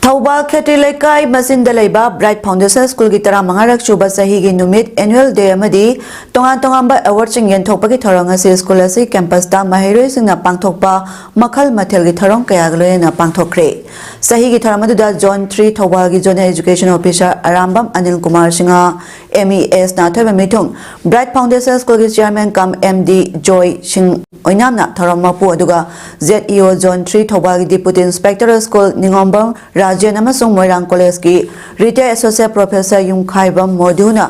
ꯊꯧꯕꯥꯜ ꯈꯦꯇ꯭ꯔꯤ ꯂꯩꯀꯥꯏ ꯃꯆꯤꯟꯗ ꯂꯩꯕ Bright Foundation ꯁ꯭ꯀꯨꯜꯒꯤ ꯇꯔꯥꯃꯉꯥꯔꯛ ꯁꯨꯕ ꯆꯍꯤꯒꯤ ꯅꯨꯃꯤꯠ, annual day, ꯑꯃꯗꯤ ꯇꯣꯉꯥꯟ ꯇꯣꯉꯥꯟꯕ ꯑꯦꯋꯥꯔꯗꯁꯤꯡ ꯌꯦꯟꯊꯣꯛꯄꯒꯤ ꯊꯧꯔꯝ ꯑꯁꯤ ꯁ꯭ꯀꯨꯜ ꯑꯁꯤ ꯀꯦꯝꯄꯁꯇ ꯃꯍꯩꯔꯣꯏꯁꯤꯡꯅ ꯄꯥꯡꯊꯣꯛꯄ ꯃꯈꯜ ꯃꯊꯦꯜꯒꯤ ꯊꯧꯔꯝ ꯀꯌꯥꯒ ꯂꯣꯏꯅꯅ ꯄꯥꯡꯊꯣꯛꯈ꯭ꯔꯦ꯫ ꯆꯍꯤꯒꯤ ꯊꯧꯔꯝ ꯑꯗꯨꯗ Zone three ꯊꯧꯕꯥꯜꯒꯤ Zonal Education Officer Arambam Anil Kumar Singh, M E S ꯅꯥꯊꯣꯏꯕ ꯃꯤꯊꯨꯡ, Bright Foundation ꯁ꯭ꯀꯨꯜꯒꯤ chairman cum M D ꯖꯣꯏ ꯁꯤꯡ ꯑꯣꯏꯅꯥꯝꯅ ꯊꯧꯔꯝ ꯃꯄꯨ ꯑꯗꯨꯒ Z E O Zone three ꯊꯧꯕꯥꯜꯒꯤ Deputy Inspector of School ꯅꯤꯉꯣꯝꯕꯝ Rajen ꯑꯃꯁꯨꯡ ꯃꯣꯏꯔꯥꯡ ꯀꯣꯂꯦꯖꯀꯤ retired associate professor ꯌꯨꯝꯈꯥꯏꯕꯝ ꯃꯣꯗꯨꯅ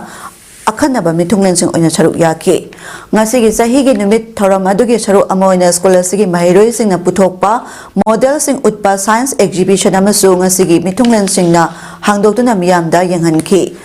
ꯑꯈꯟꯅꯕ ꯃꯤꯊꯨꯡꯂꯦꯟꯁꯤꯡ ꯑꯣꯏꯅ ꯁꯔꯨꯛ ꯌꯥꯈꯤ꯫ ꯉꯁꯤꯒꯤ ꯆꯍꯤꯒꯤ ꯅꯨꯃꯤꯠ ꯊꯧꯔꯝ ꯑꯗꯨꯒꯤ ꯁꯔꯨꯛ ꯑꯃ ꯑꯣꯏꯅ ꯁ꯭ꯀꯨꯜ ꯑꯁꯤꯒꯤ ꯃꯍꯩꯔꯣꯏꯁꯤꯡꯅ ꯄꯨꯊꯣꯛꯄ modelꯁꯤꯡ ꯎꯠꯄ science exhibition ꯑꯃꯁꯨ ꯉꯁꯤꯒꯤ ꯃꯤꯊꯨꯡꯂꯦꯟꯁꯤꯡꯅ ꯍꯥꯡꯗꯣꯛꯇꯨꯅ ꯃꯤꯌꯥꯝꯗ ꯌꯦꯡꯍꯟꯈꯤ꯫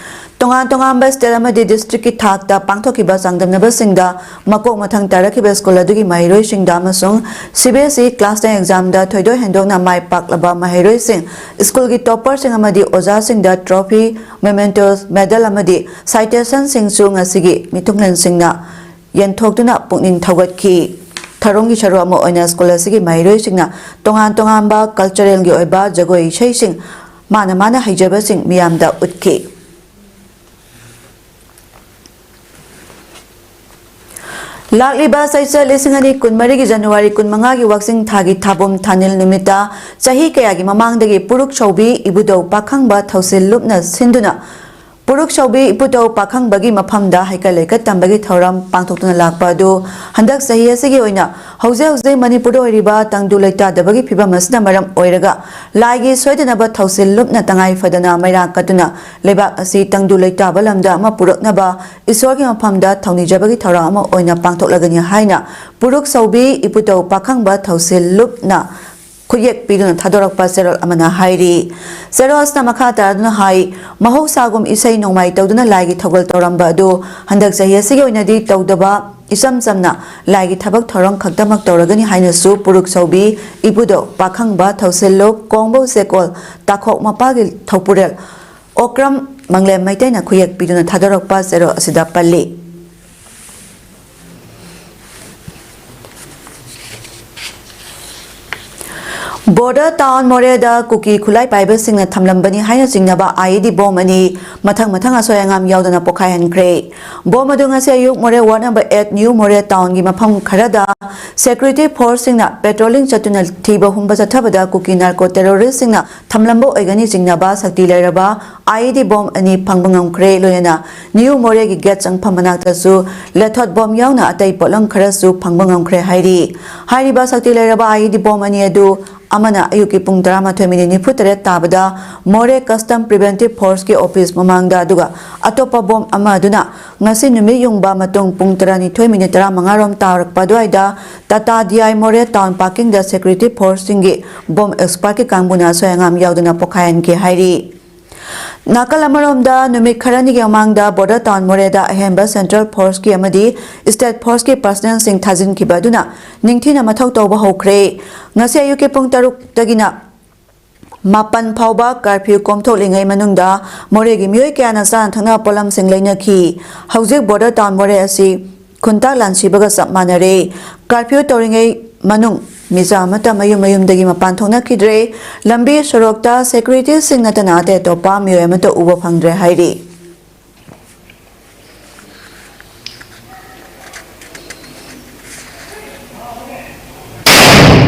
ꯇꯣꯉꯥꯟ ꯇꯣꯉꯥꯟꯕ state ꯑꯃꯗꯤ districtꯀꯤ ꯊꯥꯛꯇ ꯄꯥꯡꯊꯣꯛꯈꯤꯕ ꯆꯥꯡꯗꯝꯅꯕꯁꯤꯡꯗ ꯃꯀꯣꯛ ꯃꯊꯪ ꯇꯥꯔꯛꯈꯤꯕ school ꯑꯗꯨꯒꯤ ꯃꯍꯩꯔꯣꯏꯁꯤꯡꯗ ꯑꯃꯁꯨꯡ C B S E class ten examꯗ ꯊꯣꯏꯗꯣꯛ ꯍꯦꯟꯗꯣꯛꯅ ꯃꯥꯏ ꯄꯥꯛꯂꯕ ꯃꯍꯩꯔꯣꯏꯁꯤꯡ, schoolꯒꯤ topperꯁꯤꯡ ꯑꯃꯗꯤ ꯑꯣꯖꯥꯁꯤꯡꯗ trophy, mementos, medal ꯑꯃꯗꯤ citationꯁꯤꯡꯁꯨ ꯉꯁꯤꯒꯤ ꯃꯤꯊꯨꯡꯂꯦꯟꯁꯤꯡꯅ ꯌꯦꯟꯊꯣꯛꯇꯨꯅ ꯄꯨꯛꯅꯤꯡ ꯊꯧꯒꯠꯈꯤ꯫ ꯊꯧꯔꯝꯒꯤ ꯁꯔꯨꯛ ꯑꯃ ꯑꯣꯏꯅ school ꯑꯁꯤꯒꯤ ꯃꯍꯩꯔꯣꯏꯁꯤꯡꯅ ꯇꯣꯉꯥꯟ ꯇꯣꯉꯥꯟꯕ culturalꯒꯤ ꯑꯣꯏꯕ ꯖꯒꯣꯏ ꯏꯁꯩꯁꯤꯡ, ꯃꯥꯅ ꯃꯥꯅ ꯍꯩꯖꯕꯁꯤꯡ ꯃꯤꯌꯥꯝꯗ ꯎꯠꯈꯤ꯫ ꯂꯥꯛꯂꯤꯕ ꯆꯩꯆꯠ ꯂꯤꯁꯤꯡ ꯑꯅꯤ ꯀꯨꯟꯃꯔꯤꯒꯤ January ꯀꯨꯟꯃꯉꯥꯒꯤ ꯋꯥꯛꯆꯤꯡ ꯊꯥꯒꯤ ꯊꯥꯕꯨꯝ ꯊꯥꯅꯤꯜ ꯅꯨꯃꯤꯠꯇ ꯆꯍꯤ ꯀꯌꯥꯒꯤ ꯃꯃꯥꯡꯗꯒꯤ ꯄꯨꯔꯨꯛ ꯁꯧꯕꯤ ꯏꯕꯨꯙꯧ ꯄꯥꯈꯪꯕ ꯊꯧꯁꯤꯜ ꯂꯨꯞꯅ ꯁꯤꯟꯗꯨꯅ ꯄꯨꯔꯨꯛ ꯁꯧꯕꯤ ꯏꯕꯨꯙꯧ ꯄꯥꯈꯪꯕꯒꯤ ꯃꯐꯝꯗ ꯍꯩꯀꯠ ꯂꯩꯀꯠ ꯇꯝꯕꯒꯤ ꯊꯧꯔꯝ ꯄꯥꯡꯊꯣꯛꯇꯨꯅ ꯂꯥꯛꯄ ꯑꯗꯨ ꯍꯟꯗꯛ ꯆꯍꯤ ꯑꯁꯤꯒꯤ ꯑꯣꯏꯅ ꯍꯧꯖꯤꯛ ꯍꯧꯖꯤꯛ ꯃꯅꯤꯄꯨꯔꯗ ꯑꯣꯏꯔꯤꯕ ꯇꯪꯗꯨ ꯂꯩꯇꯥꯗꯕꯒꯤ ꯐꯤꯕꯝ ꯑꯁꯤꯅ ꯃꯔꯝ ꯑꯣꯏꯔꯒ ꯂꯥꯏꯒꯤ ꯁꯣꯏꯗꯅꯕ ꯊꯧꯁꯤꯜ ꯂꯨꯞꯅ ꯇꯉꯥꯏ ꯐꯗꯅ ꯃꯩꯔꯥ ꯀꯠꯇꯨꯅ ꯂꯩꯕꯥꯛ ꯑꯁꯤ ꯇꯪꯗꯨ ꯂꯩꯇꯥꯕ ꯂꯝꯗ ꯑꯃ ꯄꯨꯔꯛꯅꯕ ꯏꯁꯣꯔꯒꯤ ꯃꯐꯝꯗ ꯊꯧꯅꯤꯖꯕꯒꯤ ꯊꯧꯔꯥꯡ ꯑꯃ ꯑꯣꯏꯅ ꯄꯥꯡꯊꯣꯛꯂꯒꯅꯤ ꯍꯥꯏꯅ ꯄꯨꯔꯨꯛ ꯁꯧꯕꯤ ꯏꯄꯨꯊꯧ ꯄꯥꯈꯪꯕ ꯊꯧꯁꯤꯜ ꯂꯨꯞꯅ ꯈꯨꯠꯌꯦꯛ ꯄꯤꯗꯨꯅ ꯊꯥꯗꯣꯔꯛꯄ ꯆꯦꯔꯣꯜ ꯑꯃꯅ ꯍꯥꯏꯔꯤ꯫ ꯆꯦꯔꯣꯜ ꯑꯁꯤꯅ ꯃꯈꯥ ꯇꯥꯗꯨꯅ ꯍꯥꯏ, ꯃꯍꯧꯁꯥꯒꯨꯝ ꯏꯁꯩ ꯅꯣꯡꯃꯥꯏ ꯇꯧꯗꯨꯅ ꯂꯥꯏꯒꯤ ꯊꯧꯒꯜ ꯇꯧꯔꯝꯕ ꯑꯗꯨ ꯍꯟꯗꯛ ꯆꯍꯤ ꯑꯁꯤꯒꯤ ꯑꯣꯏꯅꯗꯤ ꯇꯧꯗꯕ, ꯏꯆꯝ ꯆꯝꯅ ꯂꯥꯏꯒꯤ ꯊꯕꯛ ꯊꯧꯔꯝ ꯈꯛꯇꯃꯛ ꯇꯧꯔꯒꯅꯤ ꯍꯥꯏꯅꯁꯨ ꯄꯨꯔꯨꯛ ꯁꯧꯕꯤ, ꯏꯕꯨꯙꯧ, ꯄꯥꯈꯪꯕ, ꯊꯧꯁꯤꯜꯂꯨꯞ, ꯀꯣꯡꯕꯧ ꯆꯦꯀꯣꯜ, ꯇꯥꯈꯣꯛ ꯃꯄꯥꯒꯤ ꯊꯧꯄꯨꯔꯦꯜ, ꯑꯣꯀ꯭ꯔꯝ ꯃꯪꯂꯦꯝ ꯃꯩꯇꯩꯅ ꯈꯨꯌꯦꯛ ꯄꯤꯗꯨꯅ ꯊꯥꯗꯣꯔꯛꯄ ꯆꯦꯔꯣꯜ ꯑꯁꯤꯗ ꯄꯜꯂꯤ꯫ ꯕꯣꯔꯗꯔ ꯇꯥꯎꯟ ꯃꯣꯔꯦꯗ ꯀꯨꯀꯤ ꯈꯨꯠꯂꯥꯏ ꯄꯥꯏꯕꯁꯤꯡꯅ ꯊꯝꯂꯝꯕꯅꯤ ꯍꯥꯏꯅ ꯆꯤꯡꯅꯕ I E D ꯕꯣꯝ ꯑꯅꯤ ꯃꯊꯪ ꯃꯊꯪ ꯑꯁꯣꯏ ꯑꯉꯥꯝ ꯌꯥꯎꯗꯅ ꯄꯣꯈꯥꯏꯍꯟꯈ꯭ꯔꯦ꯫ ꯕꯣꯝ ꯑꯗꯨ ꯉꯁꯤ ꯑꯌꯨꯛ ꯃꯣꯔꯦ ꯋꯥꯔꯗ ꯅꯝꯕꯔ eight ꯅ꯭ꯌꯨ ꯃꯣꯔꯦ ꯇꯥꯎꯟꯒꯤ ꯃꯐꯝ ꯈꯔꯗ ꯁꯦꯀ꯭ꯌꯨꯔꯤꯇꯤ ꯐꯣꯔꯁꯁꯤꯡꯅ ꯄꯦꯇ꯭ꯔꯣꯂꯤꯡ ꯆꯠꯇꯨꯅ ꯊꯤꯕ ꯍꯨꯝꯕ ꯆꯠꯊꯕꯗ ꯀꯨꯀꯤ ꯅꯥꯔꯀꯣ ꯇꯦꯔꯣꯔꯤꯁ꯭ꯠꯁꯤꯡꯅ ꯊꯝꯂꯝꯕ ꯑꯣꯏꯒꯅꯤ ꯆꯤꯡꯅꯕ ꯁꯛꯇꯤ ꯂꯩꯔꯕ I E D ꯕꯣꯝ ꯑꯅꯤ ꯐꯪꯕ ꯉꯝꯈ꯭ꯔꯦ꯫ ꯂꯣꯏꯅꯅ ꯅ꯭ꯌꯨ ꯃꯣꯔꯦꯒꯤ ꯒꯦꯠ ꯆꯪꯐꯝ ꯃꯅꯥꯛꯇꯁꯨ ꯂꯦꯊꯣꯠ ꯕꯣꯝ ꯌꯥꯎꯅ ꯑꯇꯩ ꯄꯣꯠꯂꯝ ꯈꯔꯁꯨ ꯐꯪꯕ ꯉꯝꯈ꯭ꯔꯦ ꯍꯥꯏꯔꯤ꯫ ꯍꯥꯏꯔꯤꯕ ꯁꯛꯇꯤ ꯂꯩꯔꯕ I E D ꯕꯣꯝ ꯑꯅꯤ ꯑꯗꯨ ꯑꯃꯅ ꯑꯌꯨꯛꯀꯤ ꯄꯨꯡ ꯇꯔꯥꯃꯥꯊꯣꯏ ꯃꯤꯅꯤꯠ ꯅꯤꯐꯨ ꯇꯔꯦꯠ ꯇꯥꯕꯗ ꯃꯣꯔꯦ ꯀꯁꯇꯝ ꯄ꯭ꯔꯤꯚꯦꯟꯇꯤꯚ ꯐꯣꯔꯁꯀꯤ ꯑꯣꯐꯤꯁ ꯃꯃꯥꯡꯗ, ꯑꯗꯨꯒ ꯑꯇꯣꯞꯄ ꯕꯣꯝ ꯑꯃ ꯑꯗꯨꯅ ꯉꯁꯤ ꯅꯨꯃꯤꯠ ꯌꯨꯡꯕ ꯃꯇꯨꯡ ꯄꯨꯡ ꯇꯔꯥꯅꯤꯊꯣꯏ ꯃꯤꯅꯤꯠ ꯇꯔꯥꯃꯉꯥ ꯔꯣꯝ ꯇꯥꯔꯛꯄ ꯑꯗꯨꯋꯥꯏꯗ ꯇꯥꯇꯥ D I ꯃꯣꯔꯦ ꯇꯥꯎꯟ ꯄꯥꯔꯀꯤꯡꯗ ꯁꯦꯀ꯭ꯌꯨꯔꯤꯇꯤ ꯐꯣꯔꯁꯁꯤꯡꯒꯤ ꯕꯣꯝ ꯑꯦꯛꯁꯄꯔꯠꯀꯤ ꯀꯥꯡꯕꯨꯅ ꯑꯁꯣꯏ ꯑꯉꯥꯝ ꯌꯥꯎꯗꯅ ꯄꯣꯈꯥꯏꯍꯟꯈꯤ ꯍꯥꯏꯔꯤ꯫ ꯅꯥꯀꯜ ꯑꯃꯔꯣꯝꯗ, ꯅꯨꯃꯤꯠ ꯈꯔꯅꯤꯒꯤ ꯃꯃꯥꯡꯗ ꯕꯣꯔꯗꯔ ꯇꯥꯎꯟ ꯃꯣꯔꯦꯗ ꯑꯍꯦꯟꯕ ꯁꯦꯟꯇ꯭ꯔꯦꯜ ꯐꯣꯔꯁꯀꯤ ꯑꯃꯗꯤ ꯁ꯭ꯇꯦꯠ ꯐꯣꯔꯁꯀꯤ ꯄꯔꯁꯅꯦꯜꯁꯤꯡ ꯊꯥꯖꯤꯟꯈꯤꯕ ꯑꯗꯨꯅ ꯅꯤꯡꯊꯤꯅ ꯃꯊꯧ ꯇꯧꯕ ꯍꯧꯈ꯭ꯔꯦ꯫ ꯉꯁꯤ ꯑꯌꯨꯛꯀꯤ ꯄꯨꯡ ꯇꯔꯨꯛꯇꯒꯤꯅ ꯃꯥꯄꯟ ꯐꯥꯎꯕ ꯀꯔꯐ꯭ꯌꯨ ꯀꯣꯝꯊꯣꯛꯂꯤꯉꯩ ꯃꯅꯨꯡꯗ ꯃꯣꯔꯦꯒꯤ ꯃꯤꯑꯣꯏ ꯀꯌꯥꯅ ꯆꯥꯅ ꯊꯛꯅꯕ ꯄꯣꯠꯂꯝꯁꯤꯡ ꯂꯩꯅꯈꯤ꯫ ꯍꯧꯖꯤꯛ ꯕꯣꯔꯗꯔ ꯇꯥꯎꯟ ꯃꯣꯔꯦ ꯑꯁꯤ ꯈꯨꯟꯇꯥꯛ ꯂꯥꯟꯁꯤꯕꯒ ꯆꯞ ꯃꯥꯟꯅꯔꯦ꯫ ꯀꯔꯐ꯭ꯌꯨ ꯇꯧꯔꯤꯉꯩ ꯃꯅꯨꯡ ꯃꯤꯆꯥ ꯑꯃꯠꯇ ꯃꯌꯨꯝ ꯃꯌꯨꯝꯗꯒꯤ ꯃꯄꯥꯟ ꯊꯣꯛꯅꯈꯤꯗ꯭ꯔꯦ꯫ ꯂꯝꯕꯤ ꯁꯣꯔꯣꯛꯇ ꯁꯦꯀ꯭ꯌꯨꯔꯤꯇꯤꯁꯤꯡ ꯅꯠꯇꯅ ꯑꯇꯩ ꯑꯇꯣꯞꯄ ꯃꯤꯑꯣꯏ ꯑꯃꯠꯇ ꯎꯕ ꯐꯪꯗ꯭ꯔꯦ ꯍꯥꯏꯔꯤ꯫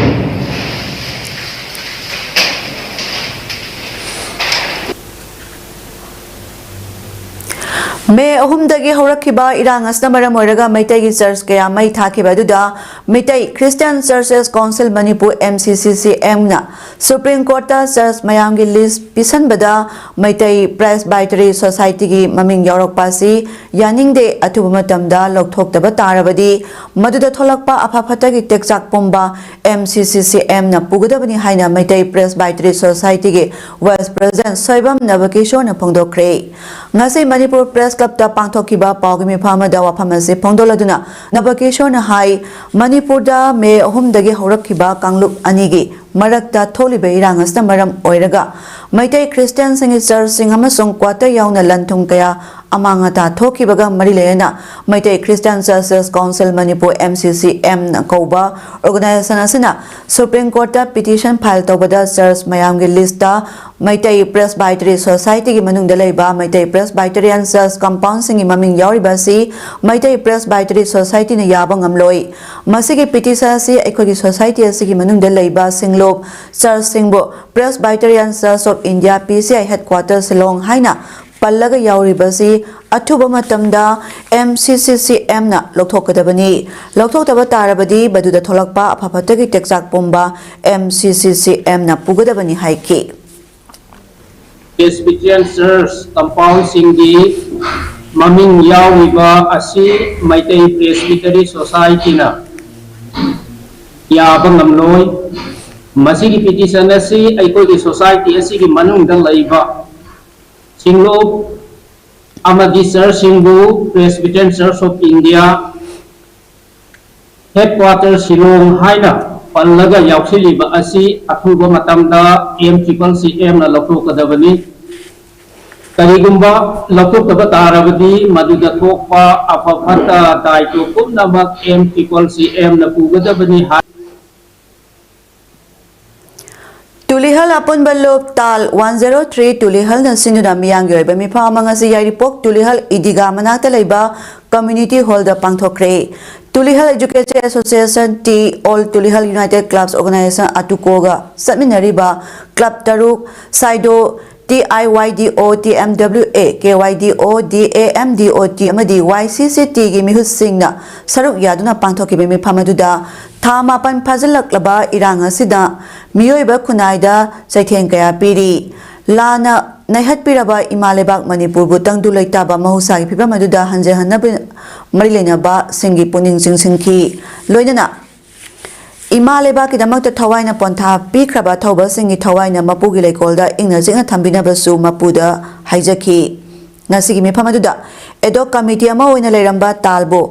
ꯃꯦ ꯑꯍꯨꯝꯗꯒꯤ ꯍꯧꯔꯛꯈꯤꯕ ꯏꯔꯥꯡ ꯑꯁꯤꯅ ꯃꯔꯝ ꯑꯣꯏꯔꯒ ꯃꯩꯇꯩꯒꯤ ꯆꯔꯆ ꯀꯌꯥ ꯃꯩ ꯊꯥꯈꯤꯕ ꯑꯗꯨꯗ Meitei Christian Churches Council Manipur, M C C C M, ꯅ ꯁꯨꯄ꯭ꯔꯤꯝ ꯀꯣꯔꯠꯇ ꯆꯔꯆ ꯃꯌꯥꯝꯒꯤ ꯂꯤꯁ ꯄꯤꯁꯟꯕꯗ ꯃꯩꯇꯩ ꯄ꯭ꯔꯦꯁꯕꯥꯏꯇꯔꯤ ꯁꯣꯁꯥꯏꯇꯤꯒꯤ ꯃꯃꯤꯡ ꯌꯥꯎꯔꯛꯄ ꯑꯁꯤ ꯌꯥꯅꯤꯡꯗꯦ, ꯑꯊꯨꯕ ꯃꯇꯝꯗ ꯂꯧꯊꯣꯛꯇꯕ ꯇꯥꯔꯕꯗꯤ ꯃꯗꯨꯗ ꯊꯣꯛꯂꯛꯄ ꯑꯐ ꯐꯠꯇꯒꯤ ꯇꯦꯛꯆꯥꯛ ꯄꯨꯝꯕ M C C C M ꯅ ꯄꯨꯒꯗꯕꯅꯤ ꯍꯥꯏꯅ ꯃꯩꯇꯩ ꯄ꯭ꯔꯦꯁꯕꯥꯏꯇꯔꯤ ꯁꯣꯁꯥꯏꯇꯤꯒꯤ ꯚꯥꯏꯁ ꯄ꯭ꯔꯦꯁꯤꯗꯦꯟꯠ ꯁꯣꯏꯕꯝ ꯅꯕꯀꯤꯁꯣꯔꯅ ꯐꯣꯡꯗꯣꯛꯈ꯭ꯔꯦ꯫ ꯉꯁꯤ ꯃꯅꯤꯄꯨꯔ ꯄ꯭ꯔꯦꯁ ꯀ꯭ꯂꯕꯇ ꯄꯥꯡꯊꯣꯛꯈꯤꯕ ꯄꯥꯎꯒꯤ ꯃꯤꯐꯝ ꯑꯃꯗ ꯋꯥꯐꯝ ꯑꯁꯤ ꯐꯣꯡꯗꯣꯛꯂꯗꯨꯅ ꯅꯕꯀꯤꯁꯣꯔꯅ ꯍꯥꯏ, ꯃꯅꯤꯄꯨꯔꯗ ꯃꯦ ꯑꯍꯨꯝꯗꯒꯤ ꯍꯧꯔꯛꯈꯤꯕ ꯀꯥꯡꯂꯨꯞ ꯑꯅꯤꯒꯤ ꯃꯔꯛꯇ ꯊꯣꯛꯂꯤꯕ ꯏꯔꯥꯡ ꯑꯁꯤꯅ ꯃꯔꯝ ꯑꯣꯏꯔꯒ ꯃꯩꯇꯩ ꯈ꯭ꯔꯤꯁꯇꯤꯌꯥꯟꯁꯤꯡꯒꯤ ꯆꯔꯆꯁꯤꯡ ꯑꯃꯁꯨꯡ ꯀ꯭ꯋꯥꯇꯔ ꯌꯥꯎꯅ ꯂꯟ ꯊꯨꯝ ꯀꯌꯥ ꯑꯃꯥꯡ ꯑꯇꯥ ꯊꯣꯛꯈꯤꯕꯒ ꯃꯔꯤ ꯂꯩꯅꯅ Meitei Christian Churches Council Manipur, M C C M ꯅ ꯀꯧꯕ ꯑꯣꯔꯒꯅꯥꯏꯖꯦꯁꯟ ꯑꯁꯤꯅ ꯁꯨꯄ꯭ꯔꯤꯝ ꯀꯣꯔꯠꯇ ꯄꯤꯇꯤꯁꯟ ꯐꯥꯏꯜ ꯇꯧꯕꯗ ꯆꯔꯆ ꯃꯌꯥꯝꯒꯤ ꯂꯤꯁꯇ ꯃꯩꯇꯩ ꯄ꯭ꯔꯦꯁꯕꯥꯏꯇꯔꯤ ꯁꯣꯁꯥꯏꯇꯤꯒꯤ ꯃꯅꯨꯡꯗ ꯂꯩꯕ ꯃꯩꯇꯩ ꯄ꯭ꯔꯦꯁꯕꯥꯏꯇꯔꯤꯌꯟ ꯆꯔꯆ ꯀꯝꯄꯥꯎꯟꯁꯤꯡꯒꯤ ꯃꯃꯤꯡ ꯌꯥꯎꯔꯤꯕ ꯑꯁꯤ ꯃꯩꯇꯩ ꯄ꯭ꯔꯦꯁꯕꯥꯏꯇꯔꯤ ꯁꯣꯁꯥꯏꯇꯤꯅ ꯌꯥꯕ ꯉꯝꯂꯣꯏ꯫ ꯃꯁꯤꯒꯤ ꯄꯤꯇꯤꯁꯟ ꯑꯁꯤ ꯑꯩꯈꯣꯏꯒꯤ ꯁꯣꯁꯥꯏꯇꯤ ꯑꯁꯤꯒꯤ ꯃꯅꯨꯡꯗ ꯂꯩꯕ ꯁꯤꯡꯂꯨꯞ ꯆꯔꯆꯁꯤꯡꯕꯨ Presbyterian Church of India, P C I headquarter Shillong ꯍꯥꯏꯅ ꯄꯜꯂꯒ ꯌꯥꯎꯔꯤꯕꯁꯤ ꯑꯊꯨꯕ ꯃꯇꯝꯗ M C C C M ꯅ ꯂꯧꯊꯣꯛꯀꯗꯕꯅꯤ꯫ ꯂꯧꯊꯣꯛꯇꯕ ꯇꯥꯔꯕꯗꯤ ꯃꯗꯨꯗ ꯊꯣꯛꯂꯛꯄ ꯑꯐ ꯐꯠꯇꯒꯤ ꯇꯦꯛꯆꯥꯛ ꯄꯨꯝꯕ M C C C M ꯅ ꯄꯨꯒꯗꯕꯅꯤ ꯍꯥꯏꯈꯤ꯫ Presbyterian Church compoundꯁꯤꯡꯒꯤ ꯃꯃꯤꯡ ꯌꯥꯎꯔꯤꯕ ꯑꯁꯤ ꯃꯩꯇꯩ Presbytery Societyꯅ ꯌꯥꯕ ꯉꯝꯂꯣꯏ꯫ ꯃꯁꯤꯒꯤ ꯄꯤꯇꯤꯁꯟ ꯑꯁꯤ ꯑꯩꯈꯣꯏꯒꯤ ꯁꯣꯁꯥꯏꯇꯤ ꯑꯁꯤꯒꯤ ꯃꯅꯨꯡꯗ ꯂꯩꯕ ꯁꯤꯡꯂꯣꯞ ꯑꯃꯗꯤ ꯆꯔꯆꯁꯤꯡꯕꯨ Presbyterian Church of India headquarter Shillong ꯍꯥꯏꯅ ꯄꯜꯂꯒ ꯌꯥꯎꯁꯤꯜꯂꯤꯕ ꯑꯁꯤ ꯑꯊꯨꯕ ꯃꯇꯝꯗ M triple C M ꯅ ꯂꯧꯊꯣꯛꯀꯗꯕꯅꯤ꯫ ꯀꯔꯤꯒꯨꯝꯕ ꯂꯧꯊꯣꯛꯇꯕ ꯇꯥꯔꯕꯗꯤ ꯃꯗꯨꯗ ꯊꯣꯛꯄ ꯑꯐ ꯐꯠꯇ ꯗꯥꯏꯇꯣ ꯄꯨꯝꯅꯃꯛ M triple C M ꯅ ꯄꯨꯒꯗꯕꯅꯤ ꯍꯥꯏ꯫ ꯇꯨꯂꯤꯍꯜ ꯑꯄꯨꯟꯕ ꯂꯨꯞ ꯇꯥꯜ one zero three ꯇꯨꯂꯤꯍꯜꯅ ꯁꯤꯟꯗꯨꯅ ꯃꯤꯌꯥꯝꯒꯤ ꯑꯣꯏꯕ ꯃꯤꯐꯝ ꯑꯃ ꯉꯁꯤ ꯌꯥꯏꯔꯤꯄꯣꯛ ꯇꯨꯂꯤꯍꯜ ꯏꯗꯤꯒꯥ ꯃꯅꯥꯛꯇ ꯂꯩꯕ Community Hall ꯗ ꯄꯥꯡꯊꯣꯛꯈ꯭ꯔꯦ꯫ Tulihal Education Association T, All Tulihal United Clubs Organization ꯑꯇꯨꯀꯣꯒ ꯆꯠꯃꯤꯟꯅꯔꯤꯕ club ꯇꯔꯨꯛ, ꯁꯥꯏꯗꯣ, T I Y D O, T M W A, K Y D O, D A M D O T ꯑꯃꯗꯤ Y C C T ꯒꯤ ꯃꯤꯍꯨꯠꯁꯤꯡꯅ ꯁꯔꯨꯛ ꯌꯥꯗꯨꯅ ꯄꯥꯡꯊꯣꯛꯈꯤꯕ ꯃꯤꯐꯝ ꯑꯗꯨꯗ ꯊꯥ ꯃꯥꯄꯟ ꯐꯥꯖꯤꯜꯂꯛꯂꯕ ꯏꯔꯥꯡ ꯑꯁꯤꯗ ꯃꯤꯑꯣꯏꯕ ꯈꯨꯟꯅꯥꯏꯗ ꯆꯩꯊꯦꯡ ꯀꯌꯥ ꯄꯤꯔꯤ꯫ ꯂꯥꯟꯅ ꯅꯩꯍꯠꯄꯤꯔꯕ ꯏꯃꯥ ꯂꯩꯕꯥꯛ ꯃꯅꯤꯄꯨꯔꯕꯨ ꯇꯪꯗꯨ ꯂꯩꯇꯥꯕ ꯃꯍꯧꯁꯥꯒꯤ ꯐꯤꯕꯝ ꯑꯗꯨꯗ ꯍꯟꯖꯍꯟꯅꯕ ꯃꯔꯤ ꯂꯩꯅꯕꯁꯤꯡꯒꯤ ꯄꯨꯛꯅꯤꯡ ꯆꯤꯡꯁꯤꯟꯈꯤ꯫ ꯂꯣꯏꯅꯅ ꯏꯃꯥ ꯂꯩꯕꯥꯛꯀꯤꯗꯃꯛꯇ ꯊꯋꯥꯏꯅ ꯄꯣꯟꯊꯥ ꯄꯤꯈ꯭ꯔꯕ ꯑꯊꯧꯕꯁꯤꯡꯒꯤ ꯊꯋꯥꯏꯅ ꯃꯄꯨꯒꯤ ꯂꯩꯀꯣꯜꯗ ꯏꯪꯅ ꯆꯤꯛꯅ ꯊꯝꯕꯤꯅꯕꯁꯨ ꯃꯄꯨꯗ ꯍꯥꯏꯖꯈꯤ꯫ ꯉꯁꯤꯒꯤ ꯃꯤꯐꯝ ꯑꯗꯨꯗ ad hoc committee ꯑꯃ ꯑꯣꯏꯅ ꯂꯩꯔꯝꯕ ꯇꯥꯜꯕꯨ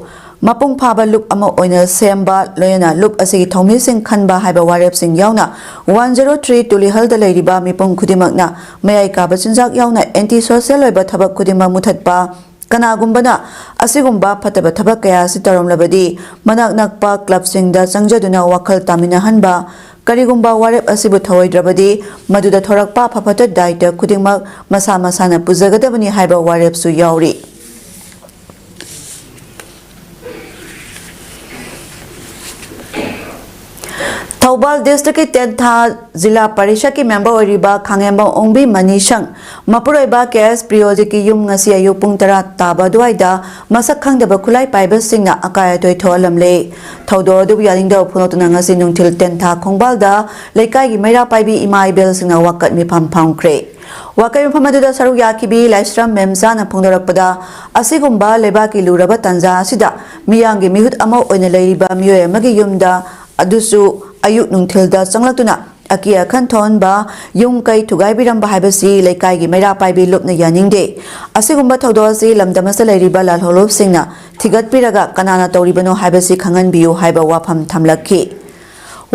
ꯃꯄꯨꯡ ꯐꯥꯕ ꯂꯨꯞ ꯑꯃ ꯑꯣꯏꯅ ꯁꯦꯝꯕ, ꯂꯣꯏꯅꯅ ꯂꯨꯞ ꯑꯁꯤꯒꯤ ꯊꯧꯃꯤꯁꯤꯡ ꯈꯟꯕ ꯍꯥꯏꯕ ꯋꯥꯔꯦꯞꯁꯤꯡ ꯌꯥꯎꯅ one zero three ꯇꯨꯂꯤꯍꯜꯗ ꯂꯩꯔꯤꯕ ꯃꯤꯄꯨꯝ ꯈꯨꯗꯤꯡꯃꯛꯅ ꯃꯌꯥꯏ ꯀꯥꯕ ꯆꯤꯟꯖꯥꯛ ꯌꯥꯎꯅ anti social ꯑꯣꯏꯕ ꯊꯕꯛ ꯈꯨꯗꯤꯡꯃꯛ ꯃꯨꯊꯠꯄ, ꯀꯅꯥꯒꯨꯝꯕꯅ ꯑꯁꯤꯒꯨꯝꯕ ꯐꯠꯇꯕ ꯊꯕꯛ ꯀꯌꯥ ꯑꯁꯤ ꯇꯧꯔꯝꯂꯕꯗꯤ ꯃꯅꯥꯛ ꯅꯛꯄ clubꯁꯤꯡꯗ ꯆꯪꯖꯗꯨꯅ ꯋꯥꯈꯜ ꯇꯥꯃꯤꯟꯅꯍꯟꯕ, ꯀꯔꯤꯒꯨꯝꯕ ꯋꯥꯔꯦꯞ ꯑꯁꯤꯕꯨ ꯊꯧꯑꯣꯏꯗ꯭ꯔꯕꯗꯤ ꯃꯗꯨꯗ ꯊꯣꯔꯛꯄ ꯑꯐ ꯐꯠꯇ ꯗꯥꯏꯇ ꯈꯨꯗꯤꯡꯃꯛ ꯃꯁꯥ ꯃꯁꯥꯅ ꯄꯨꯖꯒꯗꯕꯅꯤ ꯍꯥꯏꯕ ꯋꯥꯔꯦꯞꯁꯨ ꯌꯥꯎꯔꯤ꯫ ꯊꯧꯕꯥꯜ districtꯀꯤ ꯇꯦꯟꯊꯥ ꯖꯤꯂꯥ ꯄꯔꯤꯁꯠꯀꯤ member ꯑꯣꯏꯔꯤꯕ ꯈꯥꯉꯦꯝꯕꯝ ꯑꯣꯡꯕꯤ ꯃꯅꯤꯁꯪ ꯃꯄꯨꯔꯣꯏꯕ ꯀꯦ ꯑꯦꯁ ꯄ꯭ꯔꯤꯌꯣꯖꯤꯠꯀꯤ ꯌꯨꯝ ꯉꯁꯤ ꯑꯌꯨꯛ ꯄꯨꯡ ꯇꯔꯥ ꯇꯥꯕ ꯑꯗꯨꯋꯥꯏꯗ ꯃꯁꯛ ꯈꯪꯗꯕ ꯈꯨꯠꯂꯥꯏ ꯄꯥꯏꯕꯁꯤꯡꯅ ꯑꯀꯥꯏ ꯑꯇꯣꯏ ꯊꯣꯛꯍꯜꯂꯝꯂꯦ꯫ ꯊꯧꯗꯣꯛ ꯑꯗꯨꯕꯨ ꯌꯥꯅꯤꯡꯗꯕ ꯐꯣꯡꯗꯣꯛꯇꯨꯅ ꯉꯁꯤ ꯅꯨꯡꯊꯤꯜ ꯇꯦꯟꯊꯥ ꯈꯣꯡꯕꯥꯜꯗ ꯂꯩꯀꯥꯏꯒꯤ ꯃꯩꯔꯥ ꯄꯥꯏꯕꯤ ꯏꯃꯥ ꯏꯕꯦꯜꯁꯤꯡꯅ ꯋꯥꯀꯠ ꯃꯤꯐꯝ ꯐꯝꯈ꯭ꯔꯦ꯫ ꯋꯥꯀꯠ ꯃꯤꯐꯝ ꯑꯗꯨꯗ ꯁꯔꯨꯛ ꯌꯥꯈꯤꯕꯤ ꯂꯥꯏꯁ꯭ꯔꯝ ꯃꯦꯝꯆꯥꯅ ꯐꯣꯡꯗꯣꯔꯛꯄꯗ, ꯑꯁꯤꯒꯨꯝꯕ ꯂꯩꯕꯥꯛꯀꯤ ꯂꯨꯔꯕ ꯇꯥꯟꯖꯥ ꯑꯁꯤꯗ ꯃꯤꯌꯥꯝꯒꯤ ꯃꯤꯍꯨꯠ ꯑꯃ ꯑꯣꯏꯅ ꯂꯩꯔꯤꯕ ꯃꯤꯑꯣꯏ ꯑꯃꯒꯤ ꯌꯨꯝꯗ, ꯑꯗꯨꯁꯨ ꯑꯌꯨꯛ ꯅꯨꯡꯊꯤꯜꯗ ꯆꯪꯂꯛꯇꯨꯅ ꯑꯀꯤ ꯑꯈꯟ ꯊꯣꯛꯍꯟꯕ, ꯌꯨꯝ ꯀꯩ ꯊꯨꯒꯥꯏꯕꯤꯔꯝꯕ ꯍꯥꯏꯕꯁꯤ ꯂꯩꯀꯥꯏꯒꯤ ꯃꯩꯔꯥ ꯄꯥꯏꯕꯤ ꯂꯨꯞꯅ ꯌꯥꯅꯤꯡꯗꯦ꯫ ꯑꯁꯤꯒꯨꯝꯕ ꯊꯧꯗꯣꯛ ꯑꯁꯤ ꯂꯝꯗꯝ ꯑꯁꯤꯗ ꯂꯩꯔꯤꯕ ꯂꯥꯜꯍꯧꯂꯨꯞꯁꯤꯡꯅ ꯊꯤꯒꯠꯄꯤꯔꯒ ꯀꯅꯥꯅ ꯇꯧꯔꯤꯕꯅꯣ ꯍꯥꯏꯕꯁꯤ ꯈꯪꯍꯟꯕꯤꯌꯨ ꯍꯥꯏꯕ ꯋꯥꯐꯝ ꯊꯝꯂꯛꯈꯤ꯫